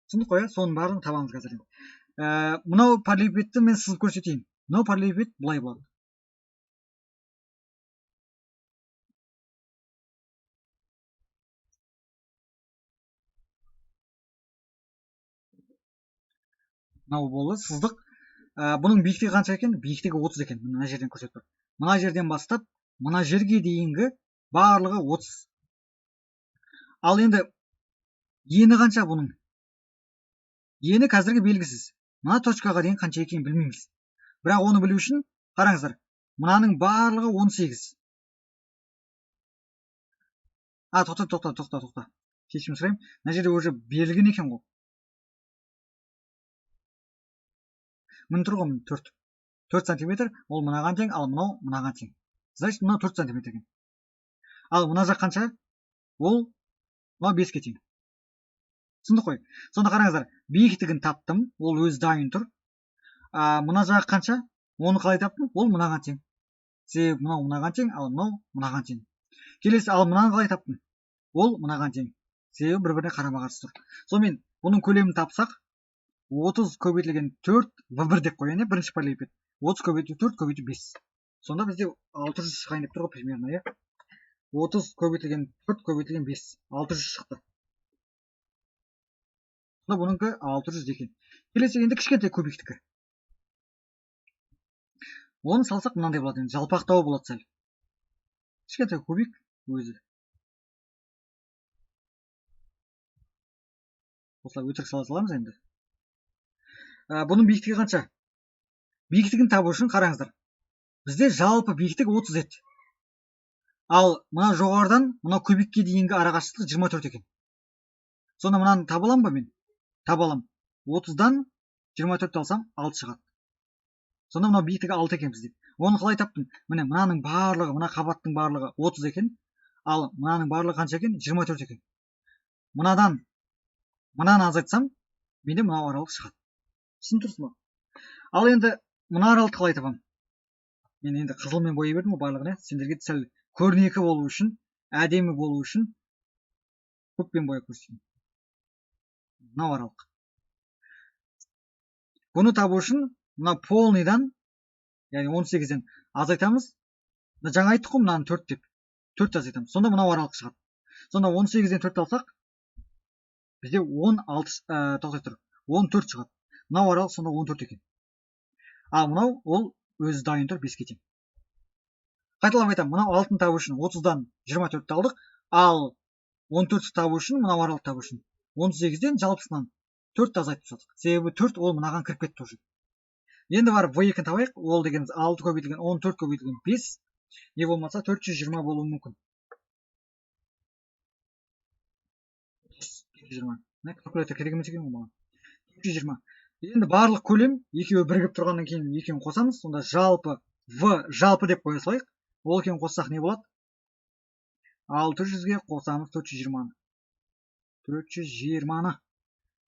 Түсіндік қой, иә? Соның барлығын табамыз қазір енді. Мынау параллелепипедті мен сызып көрсетейін. Мынау параллелепипед былай болады. Мынау болды, сыздық. Бұның биіктігі қанша екен? Биіктігі 30 екен. Мына жерден көрсетіп тұр. Мына жерден бастап, мына жерге дейінгі барлығы 30. Ал енді Ені қанша бұның? Ені қазіргі белгісіз. Мына точкаға дейін қанша екенін білмейміз. Бірақ оны білу үшін қараңыздар, мынаның барлығы 18. А, тоқта, тоқта, тоқта, тоқта. Кешірім сұраймын. Мына жерде уже берілген екен ғой. Міне тұр ғой, міне 4. 4 сантиметр, ол мынаған тең, ал мынау мынаған тең. Значит, мынау 4 сантиметр екен. Ал мына жақ қанша? Ол мынау 5-ке тең. Түсіндік қой. Сонда қараңыздар, биіктігін таптым, ол өзі дайын тұр. Мына жағы қанша? Оны қалай таптым? Ол мынаған тең. Себебі мынау мынаған тең, ал мынау мынаған тең. Келесі, ал мынаны қалай таптым? Ол мынаған тең. Себебі бір-біріне қарама-қарсы тұр. Сонымен бұның көлемін тапсақ, 30 көбейтілген 4 В1 деп қояйын, бірінші параллелепипед. 30 көбейту 4 көбейту 5. Сонда бізде 600 шығайын деп тұр ғой примерно, иә? 30 көбейтілген 4 көбейтілген 5, 600 шықты. Сонда бұнікі 600 екен. Келесі енді кішкентай кубиктікі. Оны салсақ мынандай болады енді, жалпақтау болады сәл. Кішкентай кубик өзі. Осылай өтірік сала саламыз енді. Бұның биіктігі қанша? Биіктігін табу үшін қараңыздар. Бізде жалпы биіктік 30 еді. Ал мына жоғарыдан мына кубикке дейінгі арақашықтық 24 екен. Сонда мынаны таба аламын ба мен? Таба аламын. 30-дан 24 алсам 6 шығады. Сонда мынау биіктігі 6 екен бізде. Оны қалай таптым? Міне мынаның барлығы, мына қабаттың барлығы 30 екен. Ал мынаның барлығы қанша екен? 24 екен. Мынадан мынаны азайтсам, менде мынау аралық шығады. Түсініп тұрсыз ба? Ал енді мына аралықты қалай табамын? Мен енді қызылмен бояй бердім ғой барлығын, иә? Сендерге сәл көрнекі болу үшін, әдемі болу үшін көкпен бояп көрсетейін. Мынау аралық. Бұны табу үшін мына полныйдан, яғни 18-ден азайтамыз. Мына жаңа айттық қой мынаны 4 деп. 4 азайтамыз. Сонда мынау аралық шығады. Сонда 18-ден 4 алсақ, бізде 16, тоқтай тұр, 14 шығады. Мынау аралық сонда 14 екен. Ал мынау ол өзі дайын тұр 5-ке тең. Қайталап айтамын, мынау алтын табу үшін 30-дан 24-ті алдық, ал 14-ті табу үшін, мынау аралық табу үшін 18-ден жалпысынан 4-ті азайтып тастадық. Себебі 4 ол мынаған кіріп кетті уже. Енді барып В екіні табайық. Ол дегеніміз 6 көбейтілген 14 көбейтілген 5, не болмаса 420 болуы мүмкін. 420. Мына калькулятор керек емес екен ғой маған. 420. Енді барлық көлем екеуі бірігіп тұрғаннан кейін екеуін қосамыз. Сонда жалпы В жалпы деп қоя салайық. Ол екеуін қоссақ не болады? 600-ге қосамыз 420-ны. 420-ны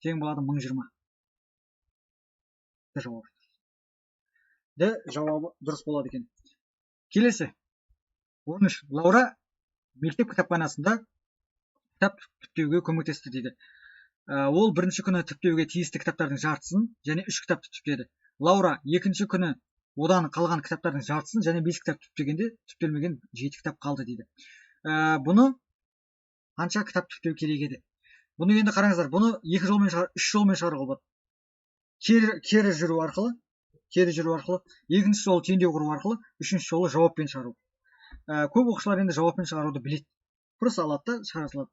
тең болады 1020. Д жауабы. Д жауабы дұрыс болады екен. Келесі. 13. Лаура мектеп кітапханасында кітап түптеуге көмектесті дейді. Ол бірінші күні түптеуге тиісті кітаптардың жартысын және 3 кітапты түптеді. Лаура екінші күні одан қалған кітаптардың жартысын және 5 кітап түптегенде түптелмеген 7 кітап қалды дейді. Бұны қанша кітап түптеу керек еді? Бұны енді қараңыздар, бұны екі жолмен шығар, үш жолмен шығаруға болады. Кері жүру арқылы, кері жүру арқылы, екінші жолы теңдеу құру арқылы, үшінші жолы жауаппен шығару. Көп оқушылар енді жауаппен шығаруды біледі. Просто алады да шығара салады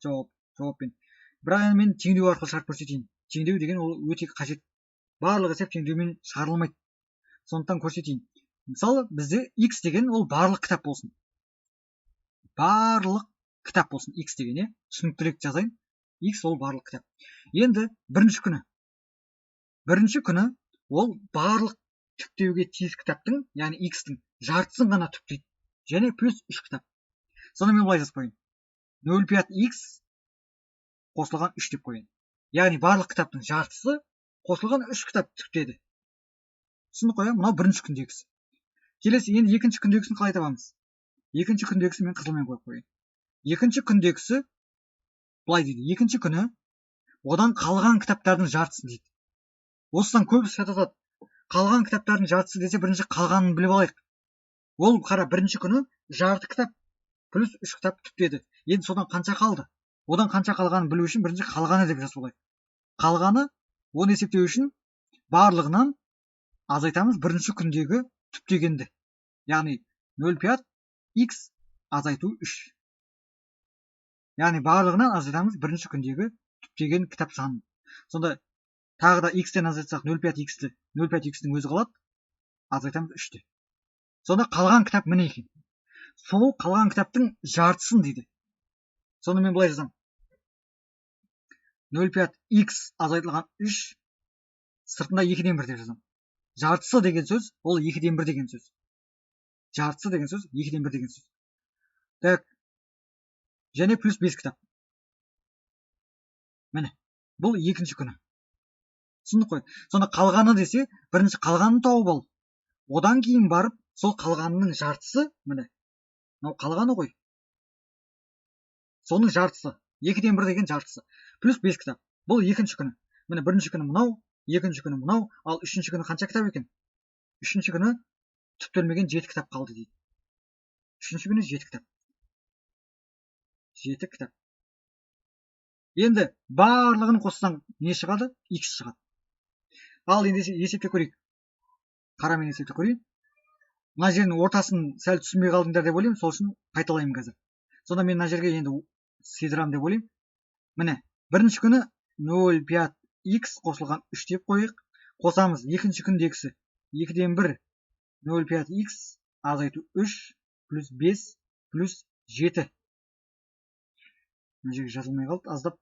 жауаппен. Бірақ енді мен теңдеу арқылы шығарып көрсетейін. Теңдеу деген ол өте қажет. Барлық есеп теңдеумен шығарылмайды. Сондықтан көрсетейін. Мысалы, бізде X деген ол барлық кітап болсын. Барлық кітап болсын X деген, иә? Түсініктірек жазайын. X ол барлық кітап. Енді бірінші күні. Бірінші күні ол барлық түптеуге тиіс кітаптың, яғни X-тің жартысын ғана түптейді. Және плюс 3 кітап. Сонда мен былай жазып қояйын. Нөл пять X қосылған 3 деп қояйын. Яғни барлық кітаптың жартысы қосылған 3 кітап түптеді. Түсінік қоямын, мынау бірінші күндегісі. Келесі енді екінші күндегісін қалай табамыз? Екінші күндегісін мен қызылмен қойып қояйын. Екінші күндегісі былай дейді. Екінші күні одан қалған кітаптардың жартысын дейді. Осыдан көбісі шатасады. Қалған кітаптардың жартысы десе бірінші қалғанын біліп алайық. Ол қара бірінші күні жарты кітап плюс 3 кітап түптеді. Енді содан қанша қалды? Одан қанша қалғанын білу үшін бірінші қалғаны деп жазып алайық. Қалғаны оны есептеу үшін барлығынан азайтамыз бірінші күндегі түптегенді. Яғни нөл пять X азайту 3. Яғни барлығынан азайтамыз бірінші күндегі Түптеген кітап санын. Сонда тағы да x-тен азайтсақ 0,5 x-ті, 0,5 x-тің өзі қалады, азайтамыз 3-ті. Сонда қалған кітап міне екен. Сол қалған кітаптың жартысын дейді. Сонда мен былай жазамын. 0,5 x азайтылған 3, сыртында 2-ден 1 деп жазамын. Жартысы деген сөз, ол 2-ден 1 деген сөз. Жартысы деген сөз, 2-ден 1 деген сөз. Так. Және плюс 5 кітап. Міне, бұл екінші күні. Түсіндік қой. Сонда қалғаны десе, бірінші қалғанын тауып ал. Одан кейін барып, сол қалғанының жартысы, міне, мынау қалғаны ғой. Соның жартысы, 2-ден 1 деген жартысы. Плюс 5 кітап. Бұл екінші күні. Міне, бірінші күні мынау, екінші күні мынау, ал үшінші күні қанша кітап екен? Үшінші күні түптелмеген 7 кітап қалды дейді. Үшінші күні 7 кітап. 7 кітап. Енді барлығын қоссаң не шығады? X шығады. Ал енді есептеп көрейік. Қарамен есептеп көрейін. Мына жердің ортасын сәл түсінбей қалдыңдар деп ойлаймын, сол үшін қайталаймын қазір. Сонда мен мына жерге енді сыйдырамын деп ойлаймын. Міне, бірінші күні 0,5 x қосылған 3 деп қояйық. Қосамыз екінші күндегісі 2-ден 1 0,5 x азайту 3 плюс 5 плюс 7. Мына жерге жазылмай қалды, аздап.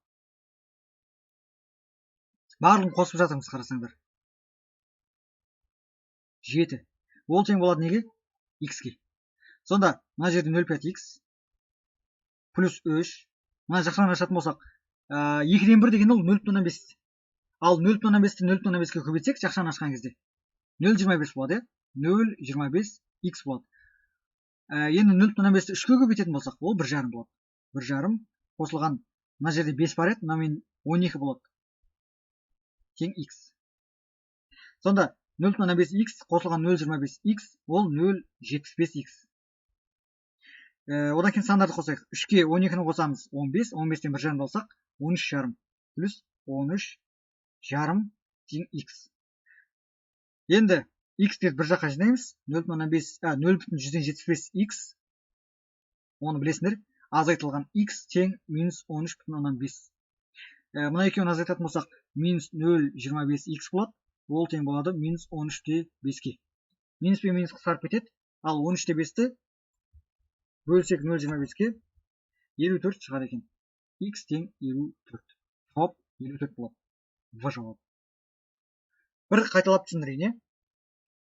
Барлығын қосып жатырмыз, қарасаңдар. 7. Ол тең болады неге? X-ке. Сонда мына жерде 0,5 x плюс 3. Мына жақтан ашатын болсақ, 2-ден 1 деген ол 0,5. Ал 0,5-ті 0,5-ке көбейтсек, жақшаны ашқан кезде 0,25 болады, 0,25 x болады. Енді 0,5-ті 3-ке көбейтетін болсақ, ол 1,5 болады. 1,5 қосылған мына жерде 5 бар еді, мынамен 12 болады. Тең x. Сонда 0,5 x қосылған 0,25 x ол 0,75 x. Одан кейін сандарды қосайық. 3-ке 12-ні қосамыз 15, 15-тен 1,5 алсақ 13,5 плюс 13,5 тең x. Енді x-терді бір жаққа жинаймыз. 0,5, 0,75 x, оны білесіңдер, азайтылған x тең минус 13,5. Мына екеуін азайтатын болсақ, минус 0,25 x болады. Ол тең болады минус 13,5-ке. Минус пен минус қысқарып кетеді. Ал 13,5-ті бөлсек 0,25-ке 54 шығады екен. X тең 54. Жауап 54 болады. В жауап. Бір қайталап түсіндірейін,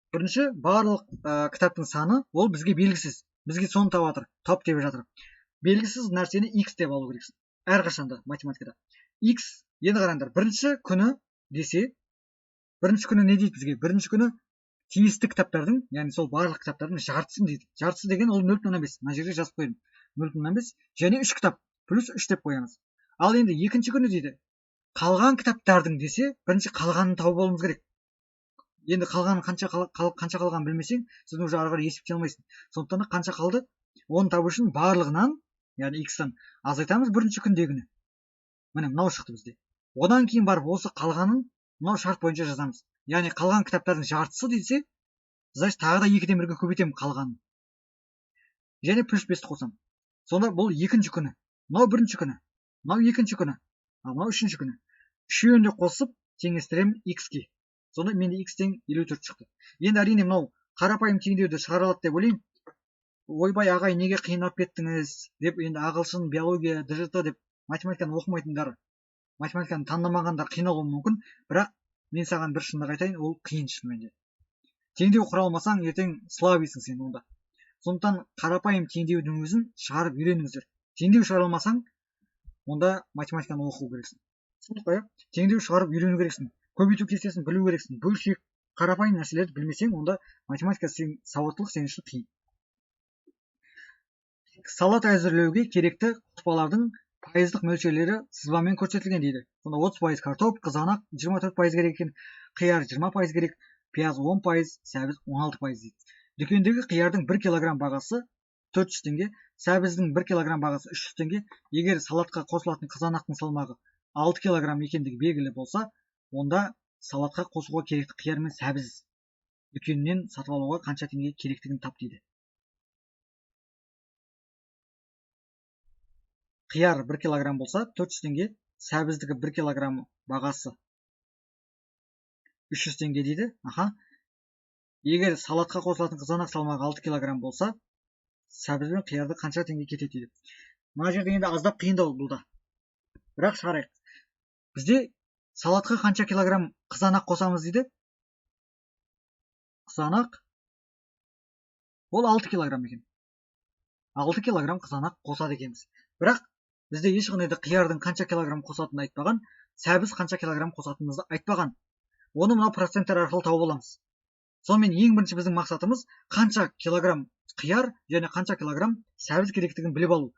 Бірінші, барлық кітаптың саны ол бізге белгісіз. Бізге соны тап жатыр, тап деп жатыр. Белгісіз нәрсені x деп алу керексің. Әрқашанда математикада. X, енді қараңдар, бірінші күні десе, бірінші күні не дейді бізге? Бірінші күні тиісті кітаптардың, яғни сол барлық кітаптардың жартысын дейді. Жартысы деген ол 0,5. Мына жерге жазып қойдым. 0,5 және 3 кітап плюс 3 деп қоямыз. Ал енді екінші күні дейді. Қалған кітаптардың десе, бірінші қалғанын тауып алуымыз керек. Енді қалғанын қанша қалғанын білмесең, сен уже ары қарай есептей алмайсың. Сондықтан да қанша қалды, оны табу үшін барлығынан, яғни x-тан азайтамыз бірінші күндегіні. Міне, мынау шықты бізде. Одан кейін барып осы қалғанын мынау шарт бойынша жазамыз. Яғни қалған кітаптардың жартысы десе, значит тағы да 2-ден 1-ге көбейтемін қалғанын. Және плюс 5-ті қосамын. Сонда бұл екінші күні. Мынау бірінші күні, мынау екінші күні, ал мынау үшінші күні. Үшеуін де қосып теңестіремін x-ке. Сонда менде x тең 54 шықты. Енді әрине мынау қарапайым теңдеуді шығара алады деп ойлаймын. Ойбай ағай, неге қиналып кеттіңіз деп енді ағылшын, биология, ДЖТ деп математиканы оқымайтындар, математиканы таңдамағандар қиналуы мүмкін. Бірақ мен саған бір шындық айтайын, ол қиын шынымен де. Теңдеу құра алмасаң, ертең слабыйсың сен онда. Сондықтан қарапайым теңдеудің өзін шығарып үйреніңіздер. Теңдеу шығара алмасаң, онда математиканы оқу керексің. Түсіндік қой, теңдеу шығарып үйрену керексің. Көбейту кестесін білу керексің. Бөлшек, қарапайым нәрселерді білмесең, онда математика сен, сауаттылық сен үшін қиын. Салат әзірлеуге керекті қоспалардың пайыздық мөлшерлері сызбамен көрсетілген дейді. Сонда 30% картоп, қызанақ 24% керек екен, қияр 20% керек, пияз 10%, сәбіз 16% дейді. Дүкендегі қиярдың 1 килограмм бағасы 400 теңге, сәбіздің 1 килограмм бағасы 300 теңге. Егер салатқа қосылатын қызанақтың салмағы 6 килограмм екендігі белгілі болса, онда салатқа қосуға керекті қияр мен сәбіз дүкеннен сатып алуға қанша теңге керектігін тап дейді. Қияр 1 килограмм болса 400 теңге, Сәбіздікі 1 килограмм бағасы 300 теңге дейді. Аха. Егер салатқа қосылатын қызанақ салмағы 6 килограмм болса, сәбіз бен қиярды қанша теңге кетеді дейді. Мына жерде енді аздап қиындау бұл да. Бірақ шығарайық. Бізде салатқа қанша килограмм қызанақ қосамыз дейді? Қызанақ ол 6 килограмм екен. 6 килограмм қызанақ қосады екенбіз. Бірақ бізде ешқандай да қиярдың қанша килограмм қосатынын айтпаған, сәбіз қанша килограмм қосатынымызды айтпаған. Оны мынау проценттер арқылы тауып аламыз. Сонымен ең бірінші біздің мақсатымыз қанша килограмм қияр және қанша килограмм сәбіз керектігін біліп алу.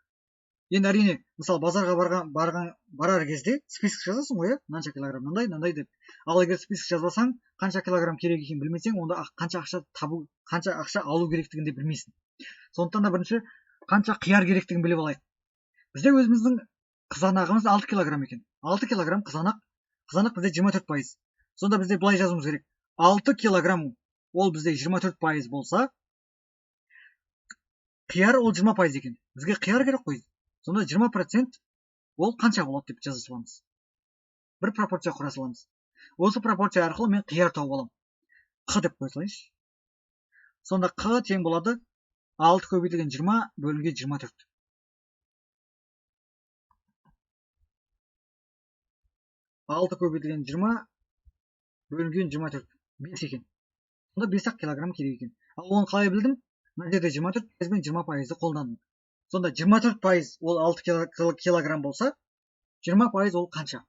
Енді әрине, мысалы базарға барар кезде список жазасың ғой, мынанша килограмм, мынандай, мынандай деп. Ал егер список жазбасаң, қанша килограмм керек екенін білмесең, онда қанша ақша табу, қанша ақша алу керектігін де білмейсің. Сондықтан да бірінші қанша қияр керектігін біліп алайық. Бізде өзіміздің қызанағымыз 6 килограмм екен. 6 килограмм қызанақ, қызанақ бізде 24%. Сонда бізде былай жазуымыз керек. 6 килограмм ол бізде 24% болса, қияр ол 20% екен. Бізге қияр керек қой. Сонда 20% ол қанша болады деп жаза саламыз. Бір пропорция құра саламыз. Осы пропорция арқылы мен қияр тауып аламын. Қ деп қоя салайыншы. Сонда Қ тең болады 6 көбейтілген 20 бөлінген 24. 6 көбейтілген 20 бөлінген 24. 5 екен. Сонда 5 килограмм керек екен. Ал оны қалай білдім? Мына жерде 24% пен 20%-ды қолдандым. Сонда 24% ол 6 килограмм болса, 20% ол қанша?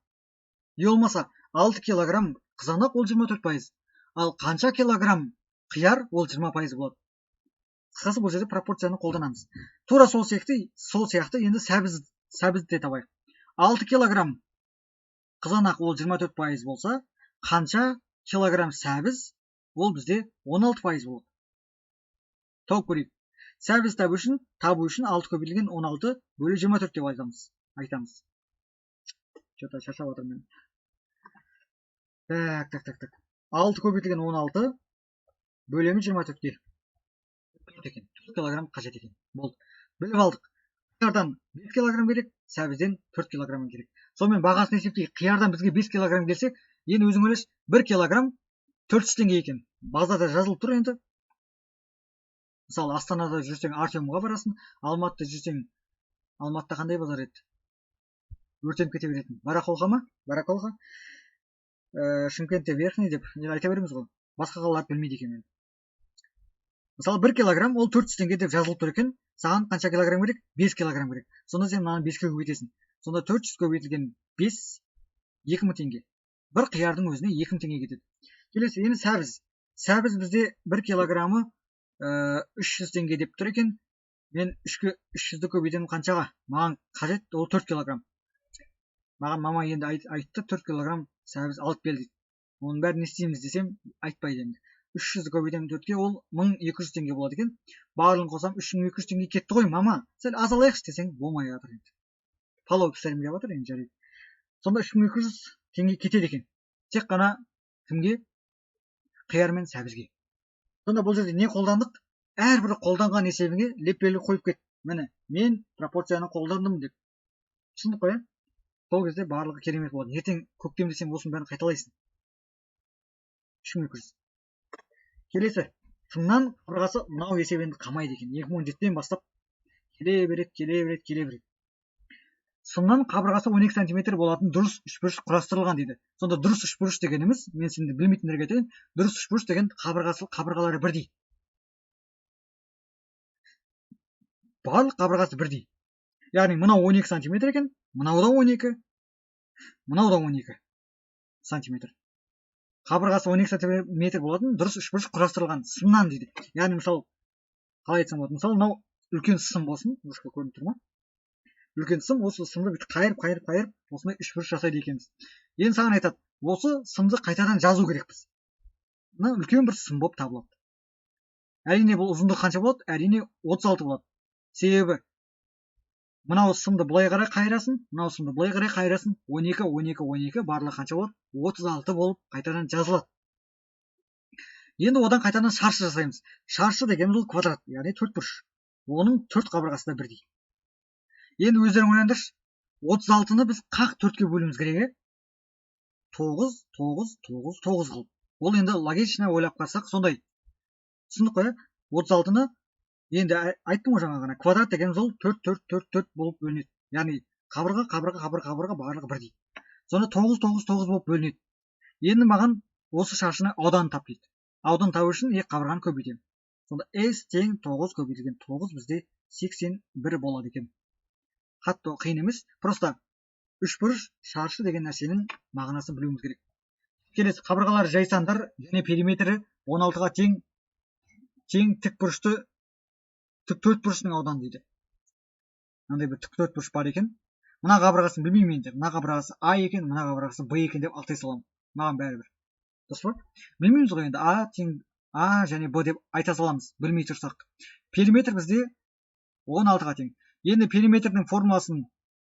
Не болмаса 6 килограмм қызанақ ол 24%. Ал қанша килограмм қияр ол 20% болады. Қысқасы бұл жерде пропорцияны қолданамыз. Тура сол сияқты енді сәбізді де табайық. 6 килограмм қызанақ ол 24% болса, қанша килограмм сәбіз ол бізде 16% болады. Тауып көрейік. Сәбіз табу үшін 6 көбейтілген 16 бөлу 24 деп айтамыз. Чё-то шаршап жатырмын мен. Так, так, так, так. 6 көбейтілген 16 бөлеміз 24-ке. 4 екен. 4 килограмм қажет екен. Болды. Біліп алдық. Қиярдан 5 килограмм керек, сәбізден 4 килограмм керек. Сонымен бағасын есептейік. Қиярдан бізге 5 килограмм келсе, енді өзің ойлашы, 1 килограмм 400 теңге екен. Базарда жазылып тұр енді. Мысалы, Астанада жүрсең Артемға барасың, Алматыда жүрсең, Алматыда қандай базар еді? Өртеніп кете беретін. Барахолка ма? Барахолка. Шымкентте Верхний деп енді айта береміз ғой. Басқа қалаларды білмейді екен енді. Мысалы, 1 килограмм ол 400 теңге деп жазылып тұр екен. Саған қанша килограмм керек? 5 килограмм керек. Сонда сен мынаны 5-ке көбейтесің. Сонда 400 көбейтілген 5, 2000 теңге. Бір қиярдың өзіне 2000 теңге кетеді. Келесі енді сәбіз. Сәбіз бізде 1 килограммы 300 теңге деп тұр екен. Мен 300-ді көбейтемін қаншаға? Маған қажет ол 4 килограмм. Маған мама енді айтты, 4 килограмм сәбіз алып кел дейді. Оның бәрін не істейміз десем, айтпайды енді. 300-ді көбейтемін 4-ке, ол 1200 теңге болады екен. Барлығын қосам, 3200 теңге кетті ғой, мама. Сәл аз алайықшы десең, болмай жатыр енді. Палау пісіргім келіп жатыр енді, жарайды. Сонда 3200 теңге кетеді екен. Тек қана кімге? Қияр мен сәбізге. Сонда бұл жерде не қолдандық? Әрбір қолданған есебіңе леп белгі қойып кет. Міне, мен пропорцияны қолдандым деп. Түсіндік қой, ә? Сол кезде барлығы керемет болады. Ертең көктемде сен осының бәрін қайталайсың. 3200. Келесі, сымнан қабырғасы мынау есеп енді қамайды екен. 2017-тен бастап келе береді, келе береді, келе береді. Сымнан қабырғасы 12 сантиметр болатын дұрыс үшбұрыш құрастырылған дейді. Сонда дұрыс үшбұрыш дегеніміз, мен сенде білмейтіндерге айтайын, дұрыс үшбұрыш деген қабырғалары бірдей. Барлық қабырғасы бірдей. Яғни мынау 12 сантиметр екен, мынау да 12, мынау да 12 сантиметр. Қабырғасы 12 сантиметр болатын дұрыс үшбұрыш құрастырылған сымнан дейді. Яғни мысалы қалай айтсам болады? Мысалы мынау үлкен сым болсын, ручка көрініп тұр ма? Үлкен сым, осы сымды бүйтіп қайырып, қайырып, қайырып, осындай үшбұрыш жасайды екенбіз. Енді саған айтады, осы сымды қайтадан жазу керекпіз. Мына үлкен бір сым болып табылады. Әрине бұл ұзындығы қанша болады? Әрине 36 болады. Себебі мынау сымды былай қарай қайырасың, мынау сымды былай қарай қайырасың, 12, 12, 12, барлығы қанша болады? 36 болып қайтадан жазылады. Енді одан қайтадан шаршы жасаймыз. Шаршы дегеніміз ол квадрат, яғни төрт бұрыш. Оның төрт қабырғасы да бірдей. Енді өздерің ойлаңдаршы, 36-ны біз қақ 4-ке бөлуіміз керек, е? 9, 9, 9, 9 қылып. Ол енді логично ойлап қарасақ сондай. Түсіндік қой, 36-ны енді айттым ғой жаңа ғана, квадрат дегеніміз ол 4, 4, 4, 4 болып бөлінеді. Яғни қабырға, қабырға, қабырға, қабырға барлығы бірдей. Сонда 9, 9, 9 болып бөлінеді. Енді маған осы шаршының ауданын тап дейді. Аудан табу үшін екі қабырғаны көбейтемін. Сонда S тең 9 көбейтілген 9 бізде 81 болады екен. Қатты қиын емес, просто үшбұрыш шаршы деген нәрсенің мағынасын білуіміз керек. Келесі қабырғалар жай сандар және периметрі 16-ға тең тік бұрышты тік төрт бұрыштың ауданы дейді. Мынандай бір тік төрт бұрыш бар екен. Мына қабырғасын білмеймін енді. Мына қабырғасы А екен, мына қабырғасы Б екен деп алтай саламын. Маған бәрібір. Дұрыс па? Білмейміз ғой енді, А тең А және Б деп айта саламыз, білмей тұрсақ. Периметр бізде 16-ға тең. Енді периметрдің формуласын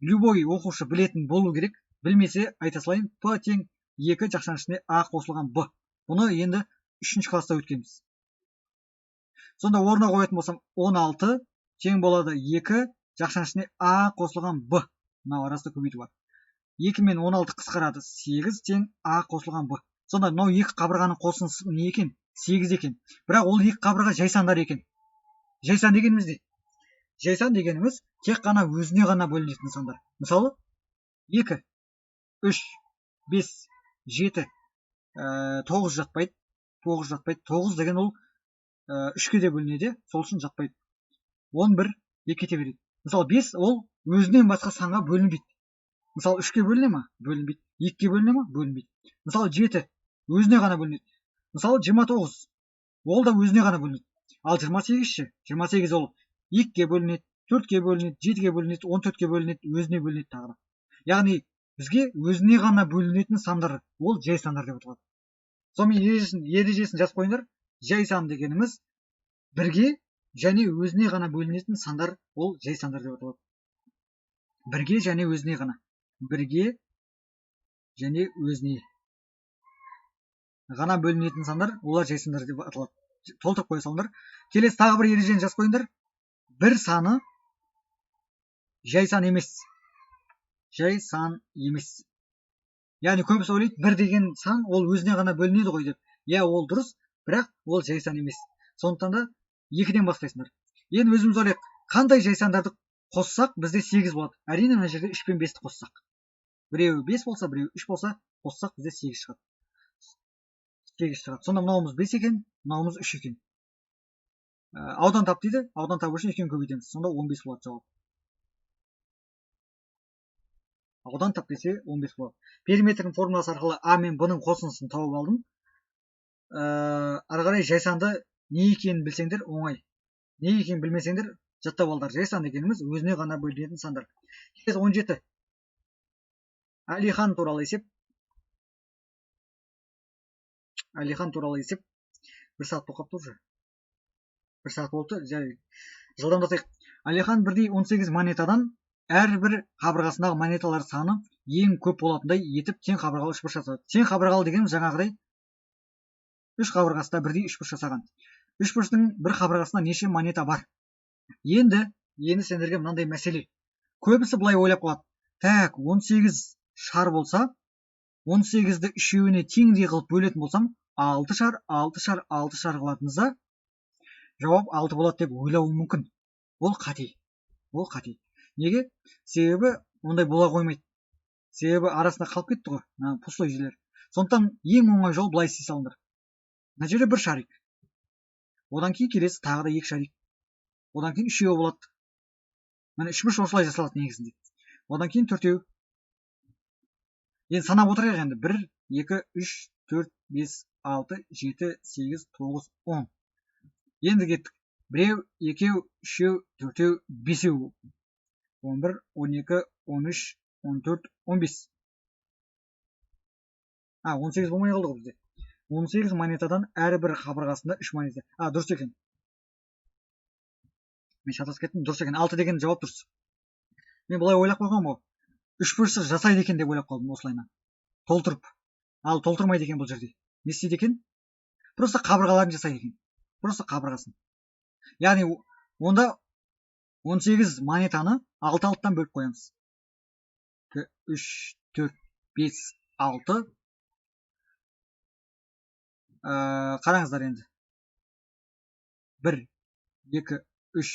любой оқушы білетін болу керек. Білмесе айта салайын, П тең 2 жақшаның ішінде А қосылған Б. Бұны енді 3 класста өткенбіз. Сонда орнына қоятын болсам 16 тең болады 2 жақшаның ішінде А қосылған Б. Мынау арасында көбейту бар. 2 мен 16 қысқарады, 8 тең А қосылған Б. Сонда мынау екі қабырғаның қосындысы не екен? 8 екен. Бірақ ол екі қабырға жай сандар екен. Жай сан дегеніміз не? Жай сан дегеніміз тек қана өзіне ғана бөлінетін сандар. Мысалы, 2, 3, 5, 7, 9 жатпайды. 9 жатпайды. 9 деген ол 3-ке де бөлінеді, сол үшін жатпайды. 11 деп кете береді. Мысалы, 5 ол өзінен басқа санға бөлінбейді. Мысалы, 3-ке бөліне ма? Бөлінбейді. 2-ке бөліне ма? Бөлінбейді. Мысалы, 7 өзіне ғана бөлінеді. Мысалы, 29 ол да өзіне ғана бөлінеді. Ал 28 ше? 28 ол 2-ке бөлінеді, 4-ке бөлінеді, 7-ге бөлінеді, 14-ке бөлінеді, өзіне бөлінеді тағы да. Яғни бізге өзіне ғана бөлінетін сандар ол жай сандар деп аталады. Сонымен ережесін жазып қойыңдар. Жай сан дегеніміз бірге және өзіне ғана бөлінетін сандар, ол жай сандар деп аталады. Бірге және өзіне ғана. Бірге және өзіне ғана бөлінетін сандар, олар жай сандар деп аталады. Толтырып қоя салыңдар. Келесі тағы бір ережені жазып қойыңдар. Бір саны жай сан емес. Жай сан емес. Яғни көбісі ойлайды, бір деген сан ол өзіне ғана бөлінеді ғой деп. Иә, ол дұрыс, бірақ ол жай сан емес. Сондықтан да 2-ден бастайсыңдар. Енді өзіміз ойлайық, қандай жай сандарды қоссақ бізде 8 болады. Әрине мына жерде 3 пен 5-ті қоссақ. Біреуі 5 болса, біреуі 3 болса, қоссақ бізде 8 шығады. 8 шығады. Сонда мынауымыз 5 екен, мынауымыз 3 екен. Аудан тап дейді. Аудан табу үшін екеуін көбейтеміз. Сонда 15 болады жауап. Аудан тап десе 15 болады. Периметрдің формуласы арқылы А мен Б-ның қосындысын тауып алдым. Ары қарай жай санды не екенін білсеңдер оңай. Не екенін білмесеңдер жаттап алдар. Жай сан дегеніміз өзіне ғана бөлінетін сандар. Келесі 17. Әлихан туралы есеп. Әлихан туралы есеп. 1 сағат болып қалыпты уже. 1 сағат болды. Жай жылдамдатайық. Әлихан бірдей 18 монетадан әрбір қабырғасындағы монеталар саны ең көп болатындай етіп тең қабырғалы үшбұрыш жасады. Тең қабырғалы дегеніміз жаңағыдай үш қабырғасында бірдей үшбұрыш жасаған. Үшбұрыштың бір қабырғасында неше монета бар? Енді сендерге мынандай мәселе. Көбісі былай ойлап қалады. Так, 18 шар болса, 18-ді үшеуіне теңдей қылып бөлетін болсам, 6 шар, 6 шар, 6 шар қылатынбыз да, жауап 6 болады деп ойлауы мүмкін. Ол қате. Ол қате. Неге? Себебі ондай бола қоймайды. Себебі арасында қалып кетті ғой, мына пустой жерлер. Сондықтан ең оңай жол былай істей салыңдар. Мына жерде бір шарик. Одан кейін келесі тағы да екі шарик. Одан кейін үшеуі болады. Міне үшбұрыш осылай жасалады негізінде. Одан кейін төртеу. Енді санап отырайық енді. 1, 2, 3, 4, 5, 6, 7, 8, 9, 10. Енді кеттік. Біреу, екеу, үшеу, төртеу, бесеу. 11, 12, 13, 14, 15. 18 болмай қалды ғой бізде. 18 монетадан әрбір қабырғасында 3 монета. Дұрыс екен. Мен шатасып кеттім, дұрыс екен. 6 деген жауап дұрыс. Мен былай ойлап қойғанмын ғой. Үшбұрышты жасайды екен деп ойлап қалдым осылайынан. Толтырып. Ал толтырмайды екен бұл жерде. Не істейді екен? Просто қабырғаларын жасайды екен. Просто қабырғасын. Яғни онда 18 монетаны алты алтыдан бөліп қоямыз. 3, 4, 5, 6. Қараңыздар енді. 1, 2, 3,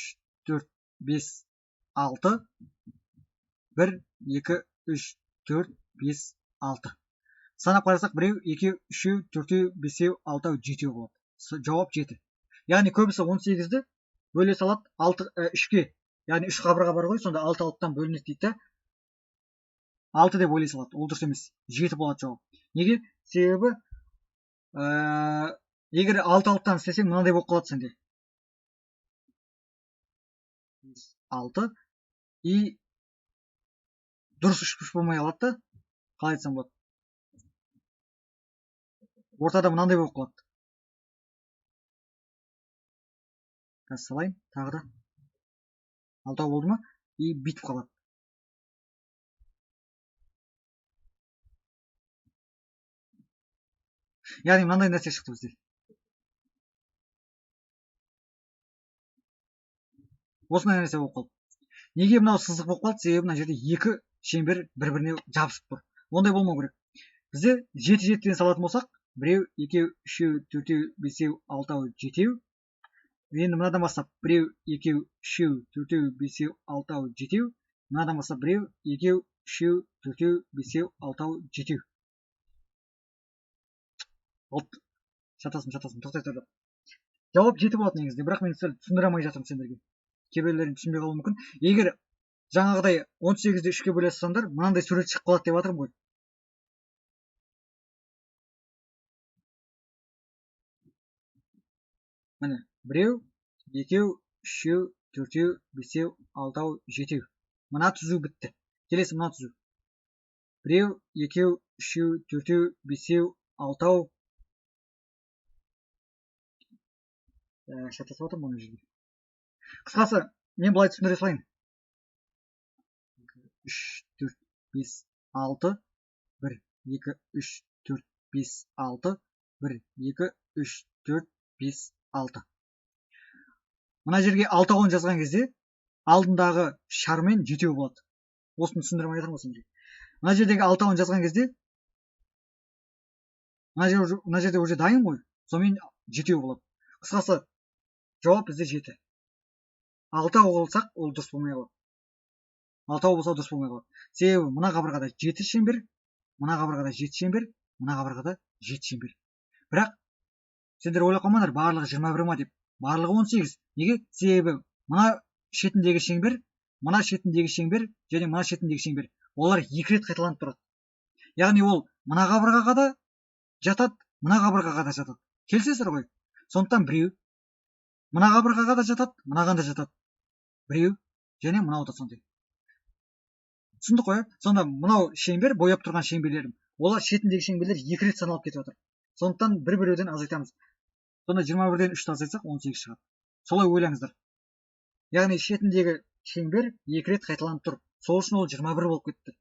4, 5, 6. 1, 2, 3, 4, 5, 6. Санап қарасақ, 1, 2, 3, 4, 5, 6, 7 болады. Жауап 7. Яғни көбісі 18-ді бөле салады 6, 3-ке. Яғни 3 қабырға бар ғой, сонда 6 6-тан бөлінеді дейді да. 6 деп ойлай салады. Ол дұрыс емес. 7 болады жауап. Неге? Себебі егер 6 6-тан істесең, мынандай болып қалады сенде. 6 и дұрыс үшбұрыш болмай қалады да. Қалай айтсам болады? Ортада мынандай болып қалады. Қазір салайын, тағы да. 6 болды ма? И бүйтіп қалады. Яғни мынандай нәрсе шықты бізде. Осындай нәрсе болып қалды. Неге мынау сызық болып қалды? Себебі мына жерде екі шеңбер бір-біріне жабысып тұр. Ондай болмау керек. Бізде 7-7-ден салатын болсақ, 1, 2, 3, 4, 5, 6, 7. Енді мынадан бастап 1, 2, 3, 4, 5, 6, 7. Мынадан бастап 1, 2, 3, 4, 5, 6, 7. Алты. Шатасым, тоқтай тұр. Жауап 7 болады негізінде, бірақ мен сәл түсіндіре алмай жатырмын сендерге. Кейбіреулерің түсінбей қалуы мүмкін. Егер жаңағыдай 18-ді 3-ке бөле салсаңдар, мынандай сурет шығып қалады деп жатырмын ғой. Міне, 1, 2, 3, 4, 5, 6, 7. Мына түзу бітті. Келесі мына түзу. 1, 2, 3, 4, 5, 6. Шатасып отырмын мына жерде. Қысқасы, мен былай түсіндіре салайын. 3, 4, 5, 6. 1, 2, 3, 4, 5, 6. 1, 2, 3, 4, 5, 6. Мына жерге 6-ын жазған кезде алдындағы шармен 7 болады. Осыны түсіндіре алмай жатырмын ғой сендерге. Мына жердегі 6-ын жазған кезде мына жерде уже дайын ғой. Сонымен 7 болады. Қысқасы, жауап бізде 7. 6 болсақ, ол дұрыс болмай қалады. 6 болса дұрыс болмай қалады. Себебі мына қабырғада 7 шеңбер, мына қабырғада 7 шеңбер, мына қабырғада 7 шеңбер. Бірақ сендер ойлап қалмаңдар, барлығы 21 ма деп. Барлығы 18. Неге? Себебі мына шетіндегі шеңбер, мына шетіндегі шеңбер және мына шетіндегі шеңбер, олар екі рет қайталанып тұрады. Яғни ол мына қабырғаға да жатады, мына қабырғаға да жатады. Келісесіздер ғой? Сондықтан біреу мына қабырғаға да жатады, мынаған да жатады. Біреу және мынау да сондай. Түсіндік қой, сонда мынау шеңбер, бояп тұрған шеңберлерім, олар шетіндегі шеңберлер екі рет саналып кетіп жатыр. Сондықтан бір-біреуден азайтамыз. Сонда 21-ден 3-ті азайтсақ, 18 шығады. Солай ойлаңыздар. Яғни шетіндегі шеңбер екі рет қайталанып тұр. Сол үшін ол 21 болып кетті.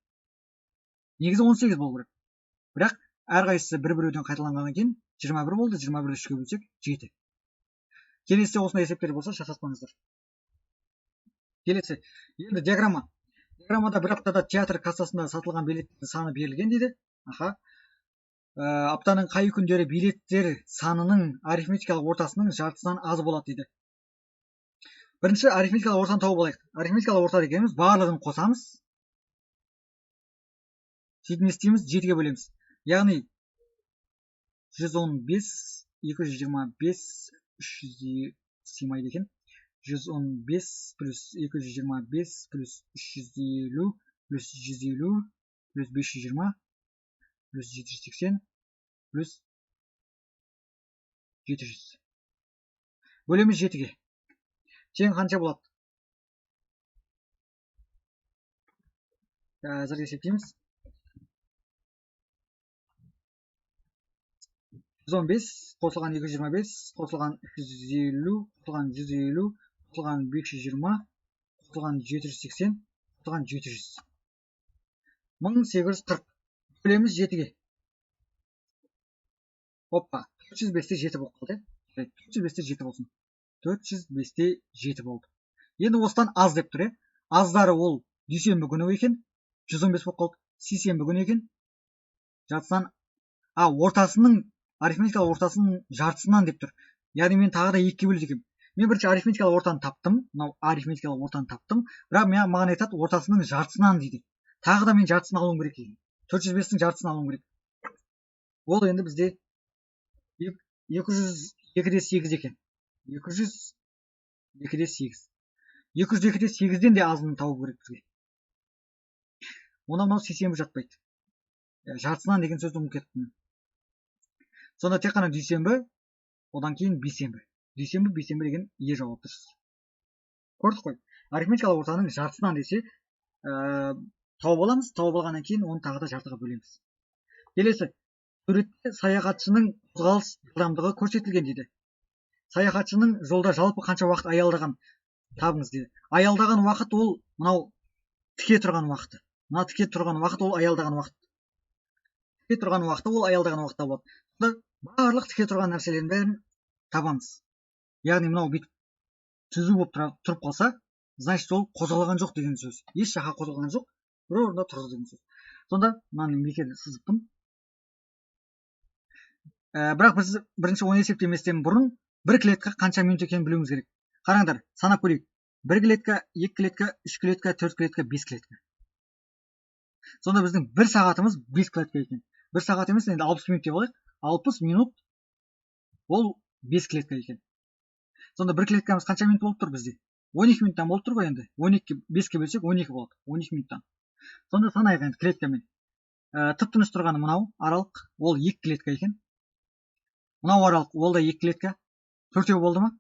Негізі 18 болу керек. Бірақ әрқайсысы бір-біреуден қайталанғаннан кейін 21 болды, 21-ді 3-ке бөлсек 7. Келесі осындай есептер болса, шатаспаңыздар. Келесі, енді диаграмма. Диаграммада бір аптада театр кассасында сатылған билеттердің саны берілген дейді. Аха. Аптаның қай күндері билеттер санының арифметикалық ортасының жартысынан аз болады дейді. Бірінші арифметикалық ортаны тауып алайық. Арифметикалық орта дегеніміз барлығын қосамыз. Сөйтіп не істейміз? 7-ге бөлеміз. Яғни 115, 225, 300 сыймайды екен. 115 плюс 225 плюс 350 плюс 150 плюс 520 плюс 780 плюс 700. Бөлеміз 7-ге. Тең қанша болады? Қазір есептейміз. 115 қосылған 225 қосылған 350 қосылған 150 қосылған 520 қосылған 780 қосылған 700. 1840. Бөлеміз 7-ге. Опа, 405-те 7 болып қалды. 405-те 7 болсын. 405-те 7 болды. Енді осыдан аз деп тұр, Аздары ол дүйсенбі күні екен, 115 болып қалды. Сейсенбі күні екен. Жартысынан, ортасының, арифметикалық ортасының жартысынан деп тұр. Яғни мен тағы да 2-ге бөледі екенмін. Мен бірінші арифметикалық ортаны таптым. Мынау арифметикалық ортаны таптым. Бірақ маған айтады ортасының жартысынан дейді. Тағы да мен жартысын алуым керек екен. 405-тің жартысын алуым керек. Ол енді бізде 202-де 8 екен. 202-де 8. 202-де 8-ден де азын табу керек бізге. Онда мынау сейсенбі жатпайды. Жартысынан деген сөзді ұмытып кеттім. Сонда тек қана дүйсенбі, одан кейін бейсенбі. Дүйсенбі, бейсенбі деген е жауап дұрыс. Көрдік қой. Арифметикалық ортаның жартысынан десе, тауып аламыз, тауып алғаннан кейін оны тағы да жартыға бөлеміз. Келесі, суретте саяхатшының қозғалыс жылдамдығы көрсетілген дейді. Саяхатшының жолда жалпы қанша уақыт аялдаған табыңыз дейді. Аялдаған уақыт ол мынау тіке тұрған уақыты. Мына тіке тұрған уақыт ол аялдаған уақыт. Тіке тұрған уақыты ол аялдаған уақытта болады. Сонда барлық тіке тұрған нәрселердің бәрін табамыз. Яғни мынау бүйтіп түзу болып тұрып қалса, значит ол қозғалған жоқ деген сөз. Еш жаққа қозғалған жоқ, бір орында тұрды деген сөз. Сонда мынаны бекер сызыппын. Бірақ біз бірінші оны есептеместен бұрын бір клетка қанша минут екенін білуіміз керек. Қараңдар, санап көрейік. 1 клетка, 2 клетка, 3 клетка, 4 клетка, 5 клетка. Сонда біздің 1 сағатымыз 5 клетка екен. 1 сағат емес, енді 60 минут деп алайық. 60 минут ол 5 клетка екен. Сонда 1 клеткамыз қанша минут болып тұр бізде? 12 минуттан болып тұр ғой енді. 12, 5-ке бөлсек 12 болады. 12 минуттан. Сонда санайық енді клеткамен. Тып-тыныш тұрғаны мынау аралық, ол 2 клетка екен. Мынау аралық, ол да 2 клетка. Төртеу болды ма?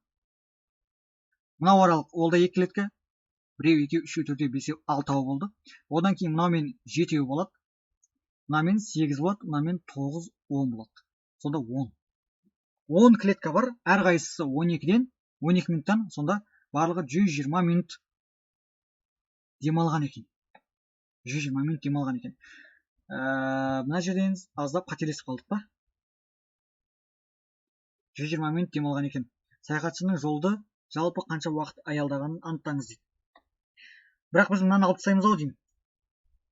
Мынау аралық, ол да 2 клетка. 1, 2, 3, 4, 5, 6 болды. Одан кейін мынаумен 7 болады. Мынамен 8 болады, мынамен 9, 10 болады. Сонда 10. 10 клетка бар, әрқайсысы 12-ден, 12 минуттан, сонда барлығы 120 минут демалған екен. 120 минут демалған екен. Мына жерден аздап қателесіп қалдық па? 120 минут демалған екен. Саяхатшының жолды жалпы қанша уақыт аялдағанын анықтаңыз дейді. Бірақ біз мынаны алып тастаймыз ау деймін.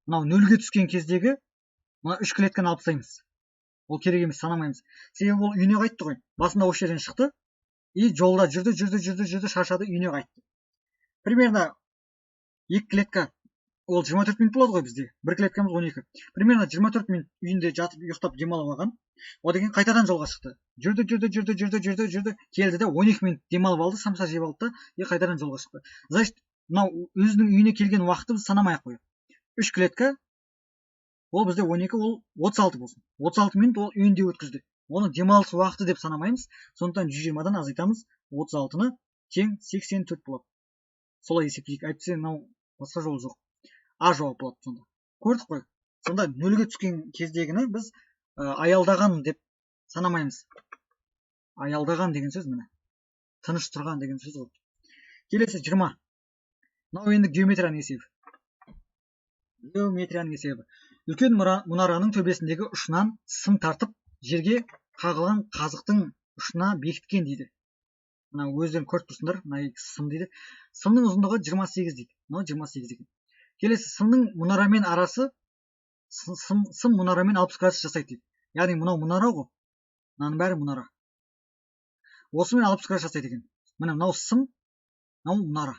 Мынау нөлге түскен кездегі мына 3 клетканы алып тастаймыз. Ол керек емес, санамаймыз. Себебі ол үйіне қайтты ғой. Басында осы жерден шықты. И жолда жүрді, жүрді, жүрді, жүрді, шаршады, үйіне қайтты. Примерно 2 клетка ол 24 минут болады ғой бізде. Бір клеткамыз 12. Примерно 24 минут үйінде жатып ұйықтап демалып алған. Одан кейін қайтадан жолға шықты. Жүрді, жүрді, жүрді, жүрді, жүрді, жүрді, келді де 12 минут демалып алды, самса жеп алды да, и қайтадан жолға шықты. Значит, мынау өзінің үйіне келген уақыты біз санамай ақ қояйық. 3 клетка ол бізде 12, ол 36 болсын. 36 минут ол үйінде өткізді. Оны демалыс уақыты деп санамаймыз. Сондықтан 120-дан азайтамыз. 36-ны тең 84 болады. Солай есептейік. Әйтпесе мынау басқа жол жоқ. А жауап болады сонда. Көрдік қой. Сонда нөлге түскен кездегіні біз аялдаған деп санамаймыз. Аялдаған деген сөз міне. Тыныш тұрған деген сөз ғой. Келесі 20. Мынау енді геометрияның есебі. Геометрияның есебі. Үлкен мұнараның төбесіндегі ұшынан сым тартып, жерге қағылған қазықтың ұшына бекіткен дейді. Мына өздерің көріп тұрсыңдар, мына екі сым дейді. Сымның ұзындығы 28 дейді. Мынау 28 екен. Келесі сымның мұнарамен арасы, сым мұнарамен 60 градус жасайды дейді. Яғни мынау мұнара ғой. Мынаның бәрі мұнара. Осымен 60 градус жасайды екен. Міне мынау сым, мынау мұнара.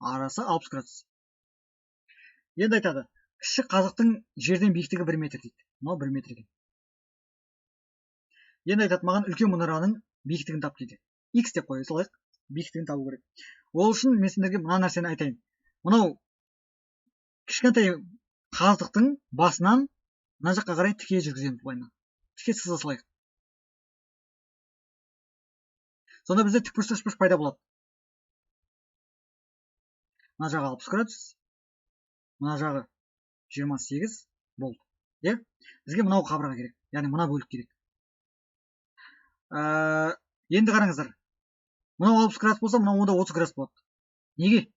Арасы 60 градус. Енді айтады, кіші қазықтың жерден биіктігі 1 метр дейді. Мынау 1 метр екен. Енді айтады, маған үлкен мұнараның биіктігін тап дейді. X деп қоя салайық, биіктігін табу керек. Ол үшін мен сендерге мына нәрсені айтайын. Мынау кішкентай қазықтың басынан мына жаққа қарай тіке жүргіземіз былайынан. Тіке сыза салайық. Сонда бізде тікбұрышты үшбұрыш пайда болады. Мына жағы 60 градус, мына жағы 28 болды. Иә? Бізге мынау қабырға керек, яғни мына бөлік керек. Енді қараңыздар. Мынау 60 градус болса, мынау онда 30 градус болады. Неге?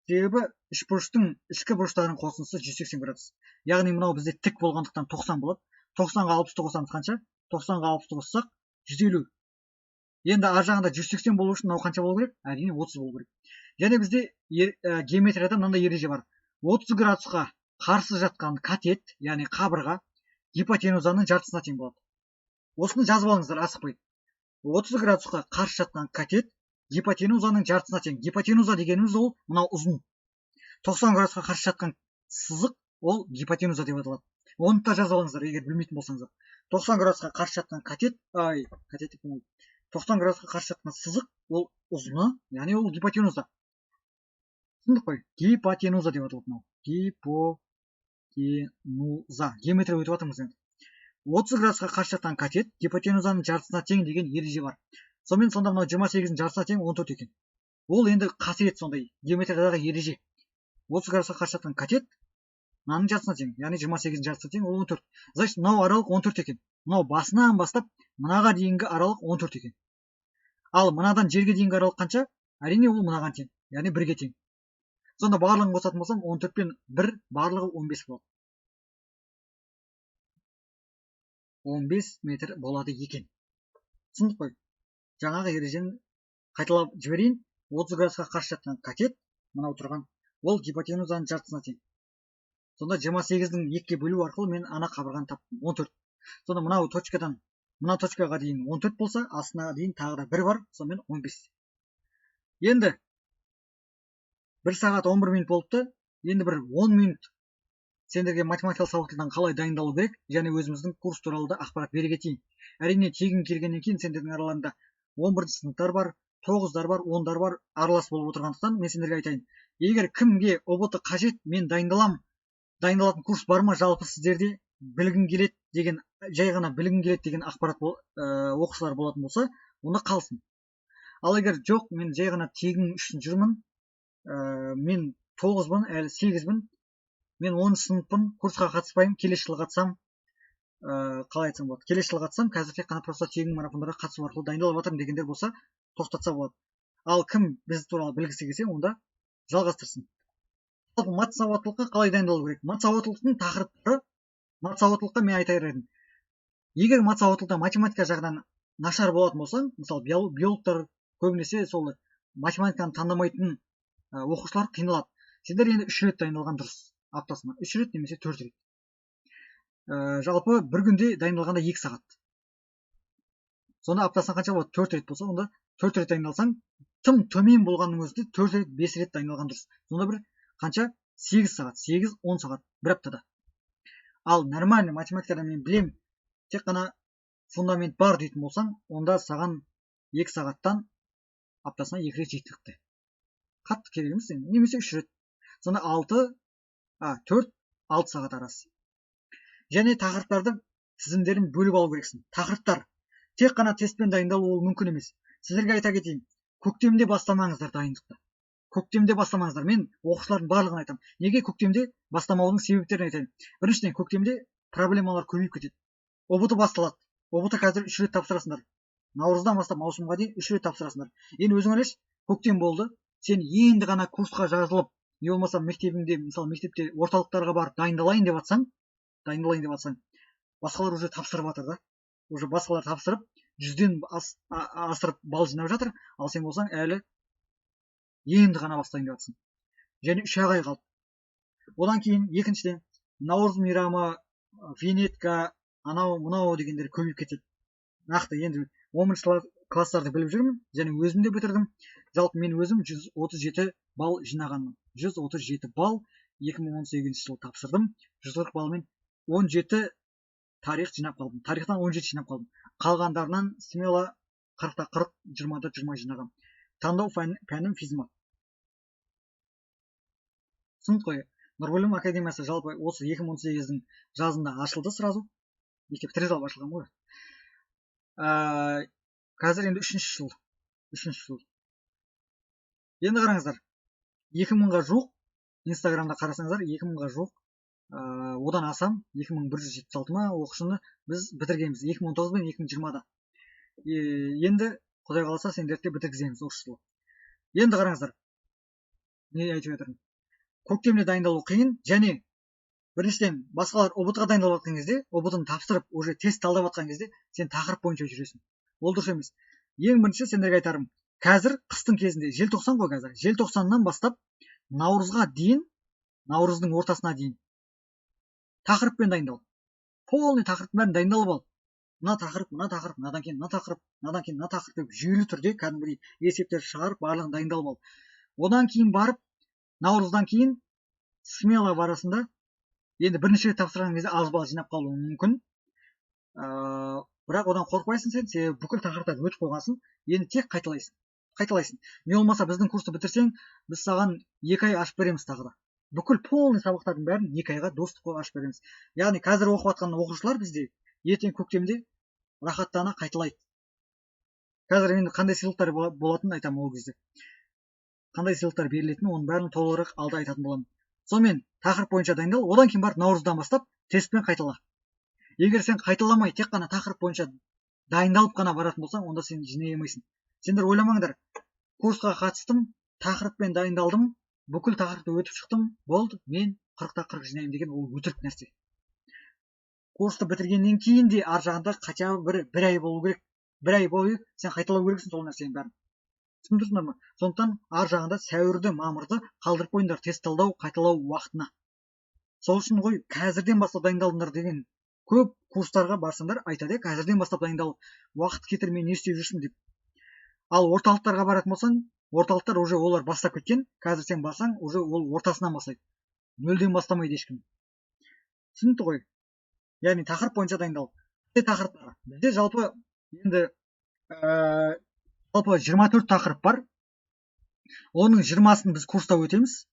Себебі үшбұрыштың ішкі бұрыштарының қосындысы 180 градус. Яғни мынау бізде тік болғандықтан 90 болады. 90-ға 60-ты қосамыз қанша? 90-ға 60-ты қоссақ 150. Енді ар жағында 180 болу үшін мынау қанша болу керек? Әрине 30 болу керек. Және бізде геометрияда мынандай ереже бар. 30 градусқа Қарсы жатқан катет, яғни қабырға, гипотенузаның жартысына тең болады. Осыны жазып алыңыздар, асықпай. 30 градусқа қарсы жатқан катет гипотенузаның жартысына тең. Гипотенуза дегеніміз ол мынау ұзын. 90 градусқа қарсы жатқан сызық ол гипотенуза деп аталады. Оны да жазып алыңыздар, егер білмейтін болсаңыздар. 90 градусқа қарсы жатқан катет, ай, катет деп қоймадым. 90 градусқа қарсы жатқан сызық ол ұзыны, яғни ол гипотенуза. Түсіндік қой? Гипотенуза деп аталады мынау. Гипотенуза. Геометрия өтіп жатырмыз енді. 30 градусқа қарсы жатқан катет гипотенузаның жартысына тең деген ереже бар. Сонымен сонда мынау 28-дің жартысына тең 14 екен. Ол енді қасиет сондай, геометриядағы ереже. 30 градусқа қарсы жатқан катет мынаның жартысына тең, яғни 28-дің жартысына тең ол 14. Значит, мынау аралық 14 екен. Мынау басынан бастап мынаға дейінгі аралық 14 екен. Ал мынадан жерге дейінгі аралық қанша? Әрине ол мынаған тең, яғни 1-ге тең. Сонда барлығын қосатын болсам 14 пен 1 барлығы 15 болады. 15 метр болады екен. Түсіндік қой? Жаңағы ережені қайталап жіберейін. 30 градусқа қарсы жатқан катет, мынау тұрған, ол гипотенузаның жартысына тең. Сонда 28-дің 2-ге бөлу арқылы мен ана қабырғаны таптым. 14. Сонда мынау точкадан мына точкаға дейін 14 болса, астына дейін тағы да 1 бар, сонымен 15. Енді 1 сағат 11 минут болыпты. Енді бір 10 минут сендерге математикалық сабақтардан қалай дайындалу керек және өзіміздің курс туралы да ақпарат бере кетейін. Әрине тегін келгеннен кейін сендердің араларында 11 сыныптар бар, 9-дар бар, 10-дар бар, аралас болып отырғандықтан мен сендерге айтайын. Егер кімге ҰБТ қажет, мен дайындаламын, дайындалатын курс бар ма, жалпы сіздерде білгім келеді деген, жай ғана білгім келеді деген ақпарат оқушылар болатын болса, онда қалсын. Ал егер жоқ, мен жай ғана тегін үшін жүрмін, мен 9-бын, әлі 8-бін, мен 10 сыныппын, курсқа қатыспаймын, келесі жылы қатысам, қалай айтсам болады, келесі жылы қатысам, қазір тек қана просто тегін марафондарға қатысу арқылы дайындалып жатырмын дегендер болса, тоқтатса болады. Ал кім біз туралы білгісі келсе, онда жалғастырсын. Жалпы мат сауаттылыққа қалай дайындалу керек? Мат сауаттылықтың тақырыптары, мат сауаттылыққа мен айтар едім. Егер мат сауаттылықта математика жағынан нашар болатын болсаң, мысалы биологтар көбінесе сол математиканы таңдамайтын, оқушылар қиналады. Сендер енді 3 рет дайындалған дұрыс, аптасына 3 рет немесе 4 рет. Жалпы бір күнде дайындалғанда 2 сағат. Сонда аптасына қанша болады? 4 рет болса, онда 4 рет дайындалсаң, тым төмен болғанның өзінде 4 рет, 5 рет дайындалған дұрыс. Сонда бір қанша? 8 сағат, 8-10 сағат бір аптада. Ал нормальный математикадан мен білем, тек қана фундамент бар дейтін болсаң, онда саған 2 сағаттан аптасына 2 рет жеткілікті. Қатты керек емес енді, немесе 3 рет. Сонда 4, 6 сағат арасы. Және тақырыптарды тізімдерін бөліп алу керексің. Тақырыптар. Тек қана тестпен дайындалу ол мүмкін емес. Сіздерге айта кетейін, көктемде бастамаңыздар дайындықты. Көктемде бастамаңыздар. Мен оқушылардың барлығын айтамын. Неге көктемде бастамаудың себептерін айтайын. Біріншіден, көктемде проблемалар көбейіп кетеді. ҰБТ басталады. ҰБТ қазір 3 рет тапсырасыңдар. Наурыздан бастап маусымға дейін 3 рет тапсырасыңдар. Енді өзің ойлашы, көктем болды, сен енді ғана курсқа жазылып, не болмаса мектебіңде, мысалы мектепте орталықтарға барып дайындалайын деп жатсаң, дайындалайын деп жатсаң, басқалар уже тапсырып жатыр да. Уже басқалар тапсырып, 100-ден асырып балл жинап жатыр, ал сен болсаң әлі енді ғана бастайын деп жатсың. Және 3 ай қалды. Одан кейін екіншіден, наурыз мейрамы, винетка, анау мынау дегендер көбейіп кетеді. Нақты енді 11 класстарды біліп жүрмін және өзім де бітірдім. Жалпы мен өзім 137 балл жинағанмын. 137 балл 2018 жылы тапсырдым. 140 баллмен 17 тарих жинап қалдым. Тарихтан 17 жинап қалдым. Қалғандарынан смело қырықта қырық, жиырмада жиырма жинағам. Таңдау пәнім физмат. Түсінікті қой. Нұрбілім академиясы жалпы осы 2018-дің жазында ашылды сразу. Мектеп тірі салып ашылған ғой. Қазір енді үшінші жыл. Үшінші жыл. Енді қараңыздар. Екі мыңға жуық, Инстаграмда қарасаңыздар, екі мыңға жуық, одан асам, екі мың бір жүз жетпіс алты ма оқушыны біз бітіргенбіз. Екі мың он тоғыз бен екі мың жиырмада. Енді Құдай қаласа сендерді де бітіргіземіз осы жылы. Енді қараңыздар. Не айтып жатырмын? Көктемде дайындалу қиын және біріншіден басқалар ҰБТ-ға дайындалып жатқан кезде, ҰБТ-ны тапсырып, уже тест талдап жатқан кезде сен тақырып бойынша жүресің. Ол дұрыс емес. Ең бірінші сендерге айтарым, қазір қыстың кезінде, желтоқсан ғой қазір, желтоқсаннан бастап наурызға дейін, наурыздың ортасына дейін Тақырыппен дайындал. Полный тақырыптың бәрін дайындалып ал. Мына тақырып, мына тақырып, мынадан кейін мына тақырып, мынадан кейін мына тақырып деп жүйелі түрде кәдімгідей есептер шығарып, барлығын дайындалып ал. Одан кейін барып, наурыздан кейін смело барасың да, енді бірінші рет тапсырған кезде аз балл жинап қалуың мүмкін. Бірақ одан қорықпайсың сен, себебі бүкіл тақырыптарды өтіп қойғансың, енді тек қайталайсың. Қайталайсың. Не болмаса біздің курсты бітірсең, біз саған 2 ай ашып береміз тағы да. Бүкіл полный сабақтардың бәрін 2 айға доступ қойып ашып береміз. Яғни қазір оқып жатқан оқушылар бізде ертең көктемде рахаттана қайталайды. Қазір енді қандай сыйлықтар болатынын айтамын ол кезде. Қандай сыйлықтар берілетінін, оның бәрін толығырақ алда айтатын боламын. Сонымен тақырып бойынша дайындал, одан кейін барып наурыздан бастап тестпен қайтала. Егер сен қайталамай тек қана тақырып бойынша дайындалып қана баратын болсаң, онда сен жинай алмайсың. Сендер ойламаңдар, курсқа қатыстым, тақырыппен дайындалдым, бүкіл тақырыпты өтіп шықтым, болды, мен 40-та 40 жинаймын деген ол өтірік нәрсе. Курсты бітіргеннен кейін де ар жағында хотя бы бір ай болу керек. Бір ай бойы сен қайталау керексің сол нәрсенің бәрін. Түсініп тұрсыңдар ма? Сондықтан ар жағында сәуірді, мамырды қалдырып қойыңдар тест талдау, қайталау уақытына. Сол үшін ғой қазірден бастап дайындалыңдар деген көп курстарға барсаңдар айтады, қазірден бастап дайындал, уақыт кетірмей не істеп жүрсің деп. Ал орталықтарға баратын болсаң, орталықтар уже олар бастап кеткен, қазір сен барсаң, уже ол ортасынан бастайды. Нөлден бастамайды ешкім. Түсінікті ғой? Яғни тақырып бойынша дайындал. Бізде тақырыптар. Бізде жалпы енді жалпы 24 тақырып бар. Оның 20-сын біз курста өтеміз.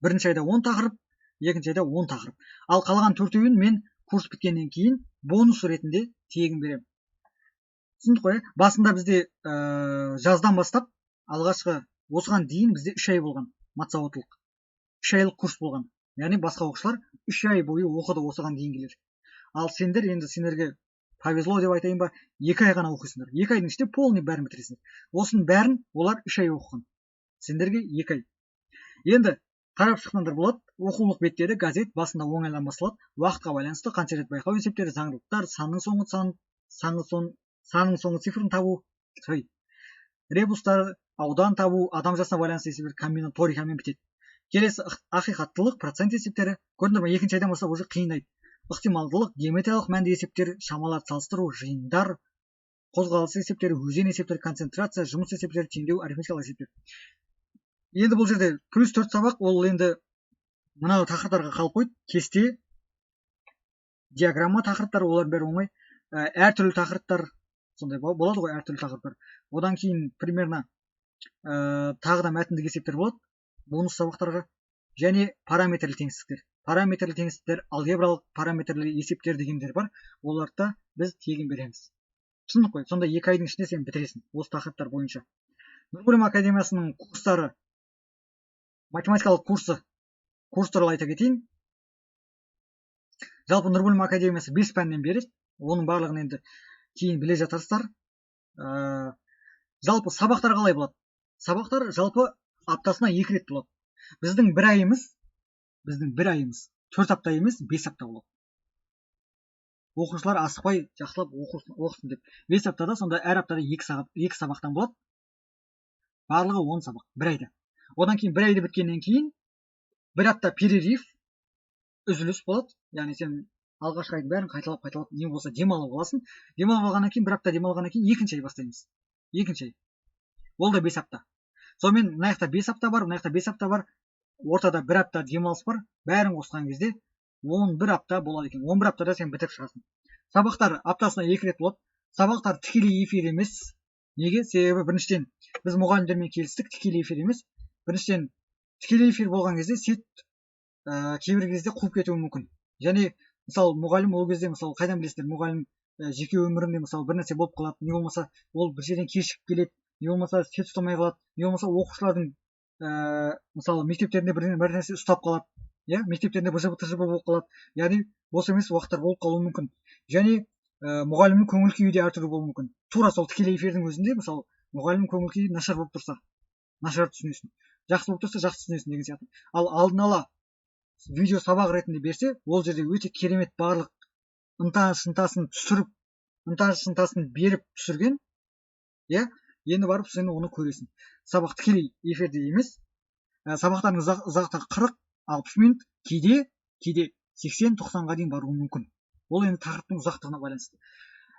Бірінші айда 10 тақырып, екінші айда 10 тақырып. Ал қалған төртеуін мен курс біткеннен кейін бонус ретінде тегін беремін. Түсіндік қой, ә? Басында бізде жаздан бастап алғашқы осыған дейін бізде 3 ай болған матсауаттылық. 3 айлық курс болған. Яғни басқа оқушылар 3 ай бойы оқыды осыған дейінгілер. Ал сендер енді сендерге повезло деп айтайын ба, 2 ай ғана оқисыңдар. 2 айдың ішінде полный бәрін бітіресіңдер. Осының бәрін олар 3 ай оқыған. Сендерге 2 ай. Енді қарап шықсаңдар болады. Оқулық беттері газет басында оңайдан басталады. Уақытқа байланысты қанша рет байқау есептері, заңдылықтар, санның соңғы сан, санның соң, санның соңғы цифрын табу, ребустар, аудан табу, адам жасына байланысты есептер комбинаторикамен бітеді. Келесі ақиқаттылық, процент есептері. Көрдіңдер ме, екінші айдан бастап уже қиындайды. Ықтималдылық, геометриялық мәнді есептер, шамаларды салыстыру, жиындар, қозғалыс есептері, өзен есептері, концентрация, жұмыс есептері, теңдеу, арифметикалық есептер. Енді бұл жерде плюс 4 сабақ, ол енді мынау тақырыптарға қалып қойды. Кесте, диаграмма тақырыптары, олардың бәрі оңай. Әртүрлі тақырыптар, сондай болады ғой, әртүрлі тақырыптар. Одан кейін примерно, тағы да мәтіндік есептер болады бонус сабақтарға және параметрлі теңсіздіктер. Параметрлі теңсіздіктер, алгебралық параметрлі есептер дегендер бар. Оларды да біз тегін береміз. Түсіндік қой? Сонда 2 айдың ішінде сен бітіресің осы тақырыптар бойынша. Нұргүлім академиясының курстары, математикалық курсы, курс туралы айта кетейін. Жалпы Нұргүлім академиясы 5 пәннен береді. Оның барлығын енді кейін біле жатарсыздар. Жалпы сабақтар қалай болады? Сабақтар жалпы аптасына 2 рет болады. Біздің бір айымыз 4 апта емес, 5 апта болады. Оқушылар асықпай жақсылап оқысын деп. 5 аптада, сонда әр аптада 2 сағат, 2 сабақтан болады. Барлығы 10 сабақ, бір айда. Одан кейін бір айды біткеннен кейін бір апта перерыв, үзіліс болады. Яғни сен алғашқы айдың бәрін қайталап, қайталап, не болса демалып аласың. Демалып алғаннан кейін, бір апта демалғаннан кейін екінші ай бастаймыз. Екінші ай. Ол да 5 апта. Сонымен мына жақта 5 апта бар, мына жақта 5 апта бар. Ортада бір апта демалыс бар. Бәрін қосқан кезде 11 апта болады екен. 11 аптада сен бітіріп шығасың. Сабақтар аптасына 2 рет болады. Сабақтар тікелей эфир емес. Неге? Себебі біріншіден біз мұғалімдермен келістік, тікелей эфир емес. Біріншіден тікелей эфир болған кезде сет кейбір кезде қуып кетуі мүмкін. Және мысалы мұғалім ол кезде, мысалы қайдан білесіздер, мұғалім жеке өмірінде мысалы бір нәрсе болып қалады, не болмаса ол бір жерден кешігіп келеді, не болмаса сет ұстамай қалады, не болмаса оқушылардың мысалы мектептерінде бір нәрсе ұстап қалады, иә, мектептерінде бжб тжб болып қалады, яғни бос емес уақыттар болып қалуы мүмкін. Және мұғалімнің көңіл күйі де әртүрлі болуы мүмкін. Тура сол тікелей эфирдің өзінде мысалы мұғалімнің көңіл күйі нашар болып тұрса, нашар түсінесің, жақсы болып тұрса, жақсы түсінесің деген сияқты. Ал алдын ала видео сабақ ретінде берсе, ол жерде өте керемет барлық ынта шынтасын түсіріп, ынта шынтасын беріп түсірген, иә, енді барып сен оны көресің. Сабақ тікелей эфирде емес. Сабақтардың ұзақтығы 40-60 минут, кейде 80-90-ға дейін баруы мүмкін. Ол енді тақырыптың ұзақтығына байланысты.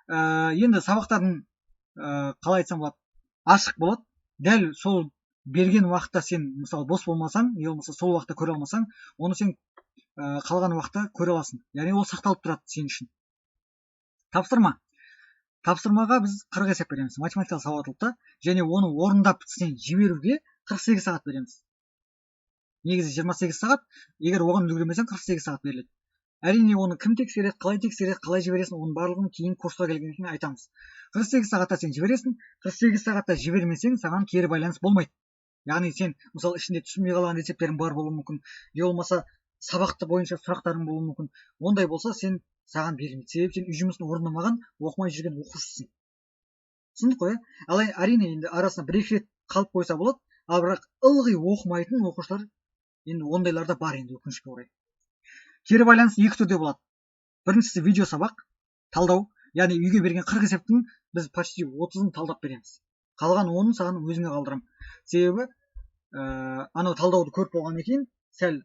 Енді сабақтардың қалай айтсам болады, ашық болады. Дәл сол берген уақытта сен мысалы бос болмасаң, не болмаса сол уақытта көре алмасаң, оны сен қалған уақытта көре аласың. Яғни ол сақталып тұрады сен үшін. Тапсырма. Тапсырмаға біз 40 есеп береміз. Математикалық сауаттылықта, және оны орындап сен жіберуге 48 сағат береміз. Негізі 28 сағат, егер оған үлгермесең 48 сағат беріледі. Әрине оны кім тексереді, қалай тексереді, қалай жібересің, оның барлығын кейін курсқа келгеннен кейін айтамыз. 48 сағатта сен жібересің, 48 сағатта жібермесең, саған кері байланыс болмайды. Яғни сен мысалы ішінде түсінбей қалған есептерің бар болуы мүмкін, не болмаса сабақты бойынша сұрақтарың болуы мүмкін. Ондай болса сен саған берілмейді. Себебі сен үй жұмысын орындамаған, оқымай жүрген оқушысың. Түсіндік қой, иә? Ал әрине енді арасында бір-екі рет қалып қойса болады, ал бірақ ылғи оқымайтын оқушылар енді ондайлар да бар енді, өкінішке орай. Кері байланыс екі түрде болады. Біріншісі видео сабақ, талдау, яғни үйге берген 40 есептің біз почти 30-ын талдап береміз. Қалған 10-ын саған өзіңе қалдырамын. Себебі, анау талдауды көріп болғаннан кейін сәл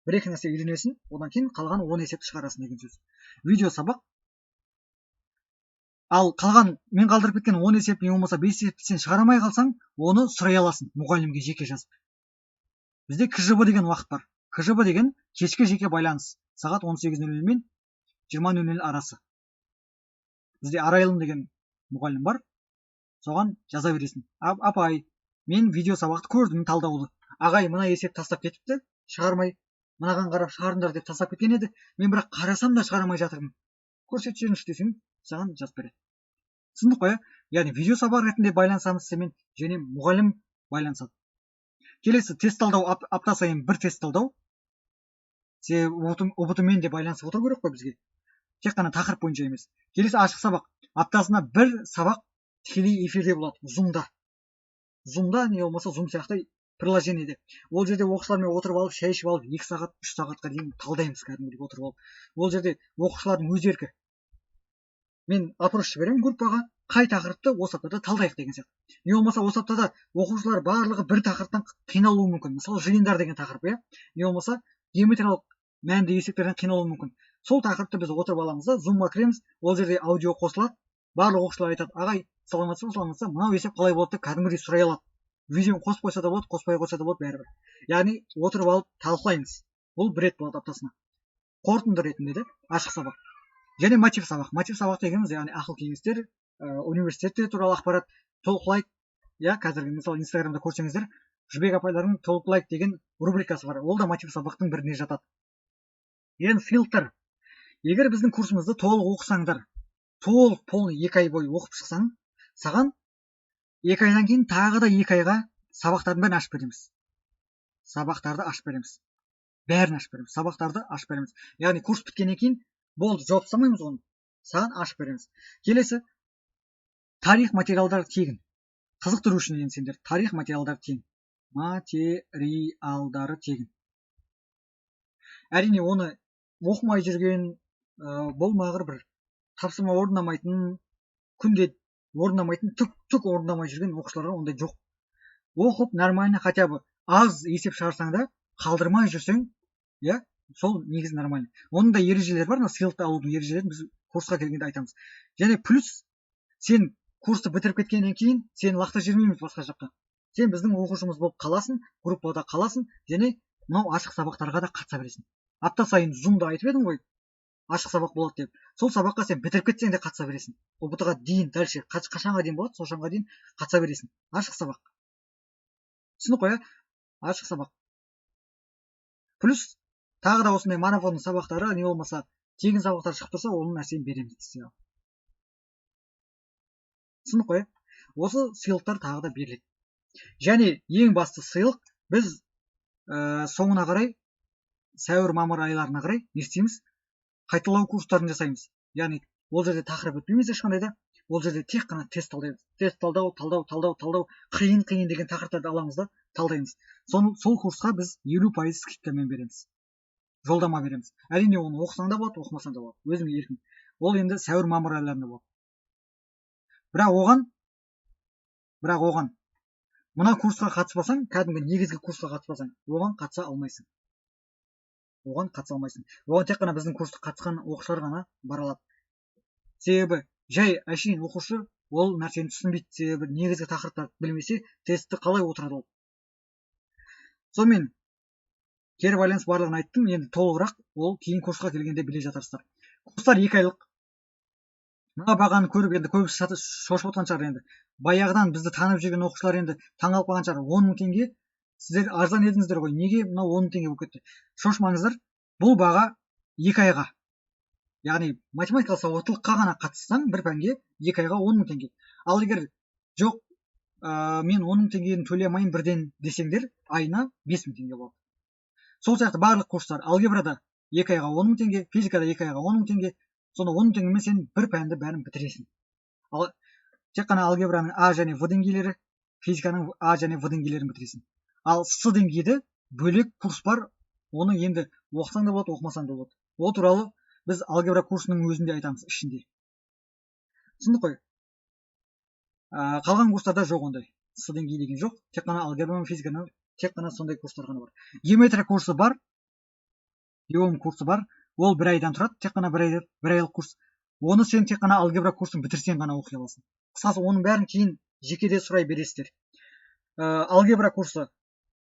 бір-екі нәрсе үйренесің, одан кейін қалған 10 есепті шығарасың деген сөз. Видео сабақ. Ал қалған мен қалдырып кеткен 10 есеп, не болмаса 5 есепті сен шығара алмай қалсаң, оны сұрай аласың мұғалімге жеке жазып. Бізде КЖБ деген уақыт бар. КЖБ деген кешкі жеке байланыс. Сағат он сегіз нөл нөл мен жиырма нөл нөл арасы. Бізде Арайлым деген мұғалім бар. Соған жаза бересің. Апай, мен видео сабақты көрдім, талдауды. Ағай мына есеп тастап кетіпті, шығармай, мынаған қарап шығарыңдар деп тастап кеткен еді. Мен бірақ қарасам да шығара алмай жатырмын. Көрсетіп жіберіңізші десең, саған жазып береді. Түсіндік қой, иә? Яғни видео сабақ ретінде байланысамыз сенімен, және мұғалім байланысады. Келесі тест талдау, апта сайын бір тест талдау. Себебі ҰБТ мен де байланысып отыру керек қой бізге. Тек қана тақырып бойынша емес. Келесі ашық сабақ. Аптасына бір сабақ тікелей эфирде болады, Zoom-да. Zoom-да, не болмаса Zoom сияқты приложениеде. Ол жерде оқушылармен отырып алып, шай ішіп алып, 2 сағат, 3 сағатқа дейін талдаймыз кәдімгідей отырып алып. Ол жерде оқушылардың өз еркі. Мен опрос жіберемін группаға, қай тақырыпты осы аптада талдайық деген сияқты. Не болмаса осы аптада оқушылар барлығы бір тақырыптан қиналуы мүмкін. Мысалы, жиындар деген тақырып, иә? Не болмаса геометриялық мәнді есептерден қиналуы мүмкін. Сол тақырыпты біз отырып аламыз да, Zoom-ға кіреміз, ол жерде аудио қосылады. Барлық оқушылар айтады, ағай, саламатсыз ба, саламатсыз ба, мынау есеп қалай болады деп кәдімгідей сұрай алады. Видеоны қосып қойса да болады, қоспай қойса да болады, бәрібір. Яғни отырып алып талқылаймыз. Бұл бір рет болады аптасына. Қорытынды ретінде де ашық сабақ. Және мотив сабақ. Мотив сабақ дегеніміз, яғни ақыл кеңестер, университеттер туралы ақпарат, толық лайк, иә, қазіргі мысалы Инстаграмда көрсеңіздер, Жібек апайлардың толық лайк деген рубрикасы бар. Ол да мотив сабақтың біріне жатады. Енді сыйлықтар. Егер біздің курсымызды толық оқысаңдар, толық полный 2 ай бойы оқып шықсаң, саған 2 айдан кейін тағы да 2 айға сабақтардың бәрін ашып береміз. Сабақтарды ашып береміз. Бәрін ашып береміз. Сабақтарды ашып береміз. Яғни курс біткеннен кейін болды, жауап тастамаймыз оны. Саған ашып береміз. Келесі тарих материалдары тегін. Қызықтыру үшін енді сендер тарих материалдары тегін. Материалдары тегін. Әрине оны оқымай жүрген, болмағыр бір тапсырма орындамайтын, күнде орындамайтын, түк орындамай жүрген оқушыларға ондай жоқ. Оқып нормально хотя бы аз есеп шығарсаң да қалдырмай жүрсең, иә, сол негізі нормально. Оның да ережелері бар, мына сыйлықты алудың ережелерін біз курсқа келгенде айтамыз. Және плюс сен курсты бітіріп кеткеннен кейін сені лақтырып жібермейміз басқа жаққа. Сен біздің оқушымыз болып қаласың, группада қаласың және мынау ашық сабақтарға да қатыса бересің. Апта сайын Zoom-да айтып едім ғой, ашық сабақ болады деп. Сол сабаққа сен бітіріп кетсең де қатыса бересің. ҰБТ-ға дейін, дальше қашанға дейін болады, сол дейін қатыса бересің. Ашық сабақ. Түсінік қой, иә? Ашық сабақ. Плюс тағы да осындай марафонның сабақтары, не болмаса тегін сабақтар шығып тұрса, оның нәрсені береміз сізге. Түсінік қой, иә? Осы сыйлықтар тағы да беріледі. Және ең басты сыйлық біз, соңына қарай, сәуір, мамыр айларына қарай не істейміз? Қайталау курстарын жасаймыз. Яғни ол жерде тақырып өтпейміз ешқандай да. Ол жерде тек қана тест талдаймыз. Тест талдау, талдау, талдау, талдау, қиын, қиын деген тақырыптарды аламыз да талдаймыз. Сол курсқа біз елу пайыз скидкамен береміз. Жолдама береміз. Әрине оны оқысаң да болады, оқымасаң да болады. Өзіңе еркін. Ол енді сәуір, мамыр айларында болады. Бірақ оған мына курсқа қатыспасаң, кәдімгі негізгі курсқа қатыспасаң, оған қатыса алмайсың. Оған қатыса алмайсың. Оған тек қана біздің курсқа қатысқан оқушылар ғана бара алады. Себебі жай әшейін оқушы ол нәрсені түсінбейді. Себебі негізгі тақырыптарды білмесе, тестті қалай отырады ол? Сонымен кері байланыс барлығын айттым. Енді толығырақ ол кейін курсқа келгенде біле жатарсыздар. Курстар 2 айлық. Мына бағаны көріп енді көбісі шошып отқан шығар енді. Баяғыдан бізді танып жүрген оқушылар енді таңғалып қалған шығар. 10 мың теңге, сіздер арзан едіңіздер ғой, неге мынау 10 мың теңге болып кетті? Шошымаңыздар, бұл баға 2 айға. Яғни математикалық сауаттылыққа ғана қатыссаң бір пәнге 2 айға 10 мың теңге. Ал егер жоқ, мен 10 мың теңгені төлей алмаймын бірден десеңдер, айына 5 мың теңге болады. Сол сияқты барлық курстар алгебрада 2 айға 10 мың теңге, физикада 2 айға 10 мың теңге. Сонда 10 мың теңгемен сен бір пәнді бәрін бітіресің. Ал тек қана алгебраның А және В деңгейлері, физиканың А және В деңгейлерін бітіресің. Ал С деңгейде бөлек курс бар, оны енді оқысаң да болады, оқымасаң да болады. Ол туралы біз алгебра курсының өзінде айтамыз ішінде. Түсіндік қой? Қалған курстарда жоқ ондай. С деңгейі деген жоқ, тек қана алгебра мен физиканың тек қана сондай курстар ғана бар. Геометрия курсы бар, геом курсы бар. Ол бір айдан тұрады, тек қана бір айлық курс. Оны сен тек қана алгебра курсын бітірсең ғана оқи аласың. Қысқасы, оның бәрін кейін жекеде сұрай бересіздер. Алгебра курсы,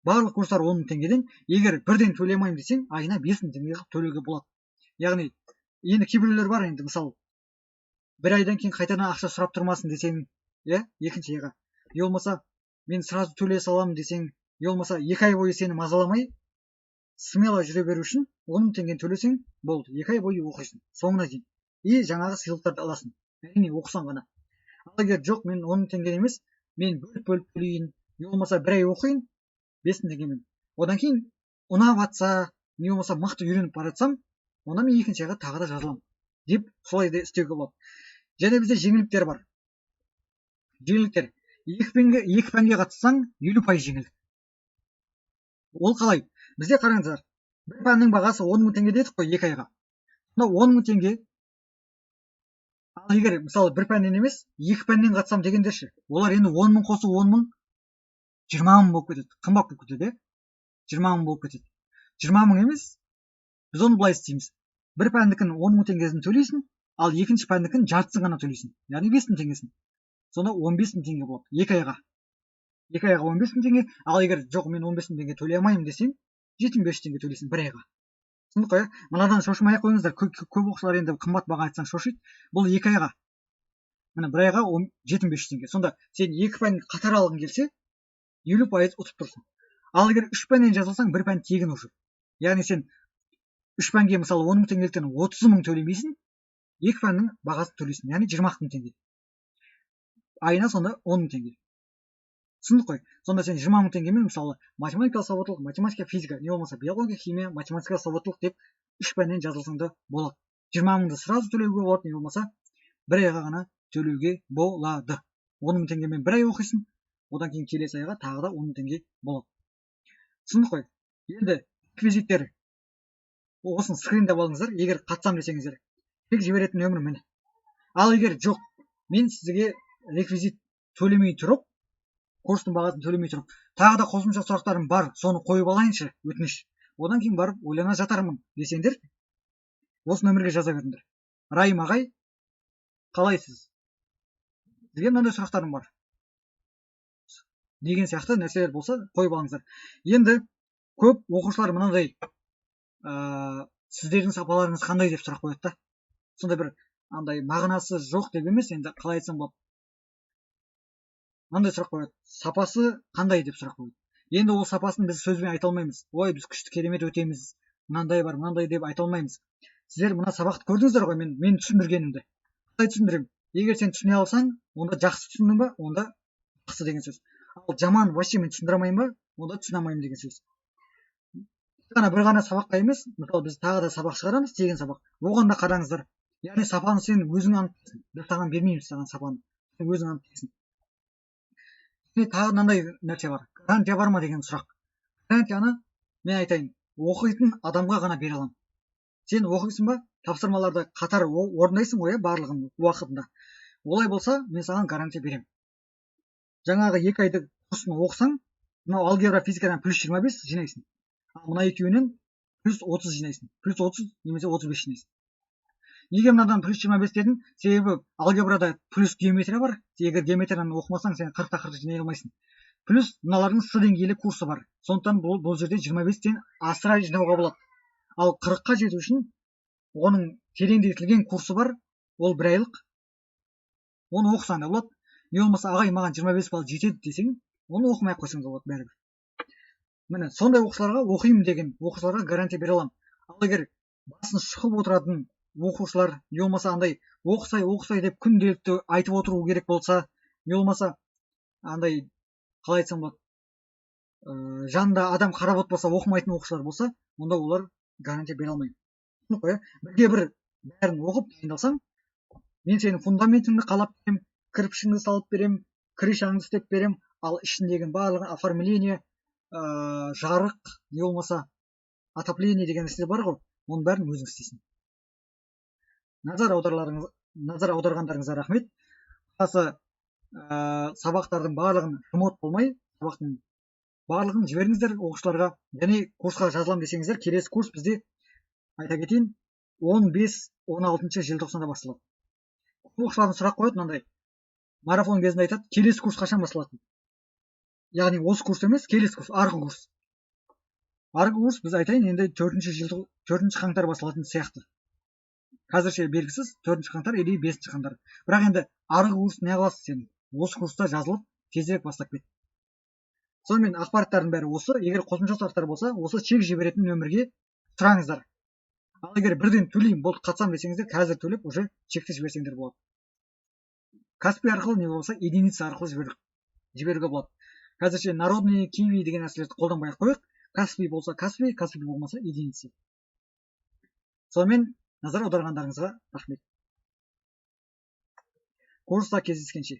барлық курстар 10 мың теңгеден. Егер бірден төлей алмаймын десең, айына 5 мың теңге қылып төлеуге болады. Яғни, енді кейбіреулер бар енді, мысалы, бір айдан кейін қайтадан ақша сұрап тұрмасын десең, иә, екінші айға. Не болмаса, мен сразу төлей саламын десең, не болмаса, 2 ай бойы сені мазаламай, смело жүре беру үшін 10 мың теңгені төлесең болды, 2 ай бойы оқисың соңына дейін. И жаңағы сыйлықтарды аласың. Әрине, оқысаң ғана. Ал егер жоқ, мен 10 мың теңгені емес, мен бөліп-бөліп төлейін, не болмаса бір ай оқиын 5 мың теңгемен. Одан кейін ұнап жатса, не болмаса мықты үйреніп бара жатсам, онда мен екінші айға тағы да жазыламын деп солай да істеуге болады. Және бізде жеңілдіктер бар. Жеңілдіктер. Екі пәнге қатыссаң, 50% жеңілдік. Ол қалай? Бізде қараңыздар, бір пәннің бағасы 10 мың теңге дедік қой 2 айға. Сонда 10 мың теңге. Ал егер мысалы бір пәннен емес, екі пәннен қатысам дегендер ше, олар енді 10 мың қосу 10 мың, 20 мың болып кетеді. Қымбат болып кетеді, е? 20 мың болып кетеді. 20 мың емес, біз оны былай істейміз. Бір пәндікін 10 мың теңгесін төлейсің, ал екінші пәндікін жартысын ғана төлейсің. Яғни 5 мың теңгесін. Сонда 15 мың теңге болады 2 айға. 2 айға 15 мың теңге, ал егер жоқ, мен 15 мың теңге төлей алмаймын десең, 75 теңге төлейсің бір айға. Түсіндік қой, ә? Мынадан шошымай ақ қойыңыздар. Көп оқушылар енді қымбат баға айтсаң шошиды. Бұл 2 айға. Міне бір айға 75 теңге. Сонда сен екі пән қатар алғың келсе, 50% ұтып тұрсың. Ал егер 3 пәннен жазылсаң, бір пән тегін уже. Яғни сен 3 пәнге мысалы 10 мың теңгеліктен 30 мың төлемейсің, екі пәннің бағасын төлейсің, яғни 20 мың теңге. Айына сонда 10 мың теңге. Түсіндік қой? Сонда сен 20 мың теңгемен мысалы математикалық сауаттылық, математика, физика, не болмаса биология, химия, математикалық сауаттылық деп 3 пәннен жазылсаң да болады. 20 мыңды сразу төлеуге болады, не болмаса бір айға ғана төлеуге болады. 10 мың теңгемен бір ай оқисың, одан кейін келесі айға тағы да 10 мың теңге болады. Түсіндік қой? Енді реквизиттер осыны скриндеп алыңыздар, егер қатысам десеңіздер. Тек жіберетін нөмір міне. Ал егер жоқ, мен сізге реквизит төлемей тұрып, курстың бағасын төлемей тұрып, тағы да қосымша сұрақтарым бар, соны қойып алайыншы, өтініш. Одан кейін барып ойлана жатармын десеңдер, осы нөмірге жаза беріңдер. Райым ағай, қалайсыз? Сізге мынандай сұрақтарым бар деген сияқты нәрселер болса қойып алыңыздар. Енді көп оқушылар мынандай, сіздердің сапаларыңыз қандай деп сұрақ қояды да. Сондай бір андай мағынасы жоқ деп емес, енді қалай айтсам болады. Мынандай сұрақ қояды. Сапасы қандай деп сұрақ қояды. Енді ол сапасын біз сөзбен айта алмаймыз. Ой, біз күшті керемет өтеміз, мынандай бар, мынандай деп айта алмаймыз. Сіздер мына сабақты көрдіңіздер ғой, мен түсіндіргенімді. Қалай түсіндіремін? Егер сен түсіне алсаң, онда жақсы түсіндің ба, онда жақсы деген сөз. Ал жаман вообще мен түсіндіре алмаймын ба, онда түсіне алмаймын деген сөз. Тек қана бір ғана сабаққа емес, мысалы біз тағы да сабақ шығарамыз, тегін сабақ. Оған да қараңыздар. Яғни сапаны сен өзің анықтайсың. Біз саған бермейміз саған сапаны. Сен өзің анықтайсың. Және тағы мынандай нәрсе бар. Гарантия бар ма деген сұрақ. Гарантияны мен айтайын, оқитын адамға ғана бере аламын. Сен оқисың ба? Тапсырмаларды қатар орындайсың ғой, иә, барлығын уақытында. Олай болса, мен саған гарантия беремін. Жаңағы 2 айды курсын оқысаң, мынау алгебра физикадан плюс 25 жинайсың. Ал мына екеуінен Плюс 30 жинайсың, плюс 30 немесе 35 жинайсың. Неге мынадан плюс 25 дедім? Себебі алгебрада плюс геометрия бар. Егер геометрияны оқымасаң, сен 40-та 40 жинай алмайсың. Плюс мыналардың С деңгейлі курсы бар. Сондықтан бұл жерде 25-тен асыра жинауға болады. Ал 40-қа жету үшін оның тереңдетілген курсы бар, ол бір айлық. Оны оқысаң да болады. Не болмаса, ағай, маған 25 балл жетеді десең, оны оқымай ақ қойсаң да болады бәрібір. Міне, сондай оқушыларға, оқимын деген оқушыларға гарантия бере аламын. Ал егер басын шұқып отыратын оқушылар, не болмаса андай оқысай оқысай деп күнделікті айтып отыру керек болса, не болмаса андай, қалай айтсам болады, жанында адам қарап отырмаса оқымайтын оқушылар болса, онда олар гарантия бере алмаймын. Түсінік қой, иә? Бірге бір бәрін оқып дайындалсаң, мен сенің фундаментіңді қалап беремін, кірпішіңді салып беремін, крышаңды істеп беремін, ал ішіндегі барлығын оформление, жарық, не болмаса отопление деген нәрселер бар ғой, оның бәрін өзің істейсің. Назар аударғандарыңызға рахмет. Қысқасы, сабақтардың барлығын жмот болмай, сабақтың барлығын жіберіңіздер оқушыларға. Және курсқа жазыламын десеңіздер, келесі курс бізде, айта кетейін, 15-16 желтоқсанда басталады. Көп оқушылардың сұрақ қояды мынандай, марафон кезінде айтады, келесі курс қашан басталады? Яғни осы курс емес, келесі курс, арғы курс. Арғы курс біз, айтайын енді, 4 қаңтар басталатын сияқты. Қазірше белгісіз, 4 қаңтар или 5 қаңтар. Бірақ енді арғы курс не қыласың сен? Осы курста жазылып, тезірек бастап кет. Сонымен ақпараттардың бәрі осы. Егер қосымша сұрақтар болса, осы чек жіберетін нөмірге сұраңыздар. Ал егер бірден төлеймін, болды, қатысамын десеңіздер, қазір төлеп, уже чекті жіберсеңдер болады. Каспи арқылы, не болмаса единица арқылы жіберуге болады. Қазірше народный, киви деген нәрселерді қолданбай ақ қояйық. Каспи болса Каспи, Каспи болмаса единица. Сонымен назар аударғандарыңызға рахмет. Курста кездескенше.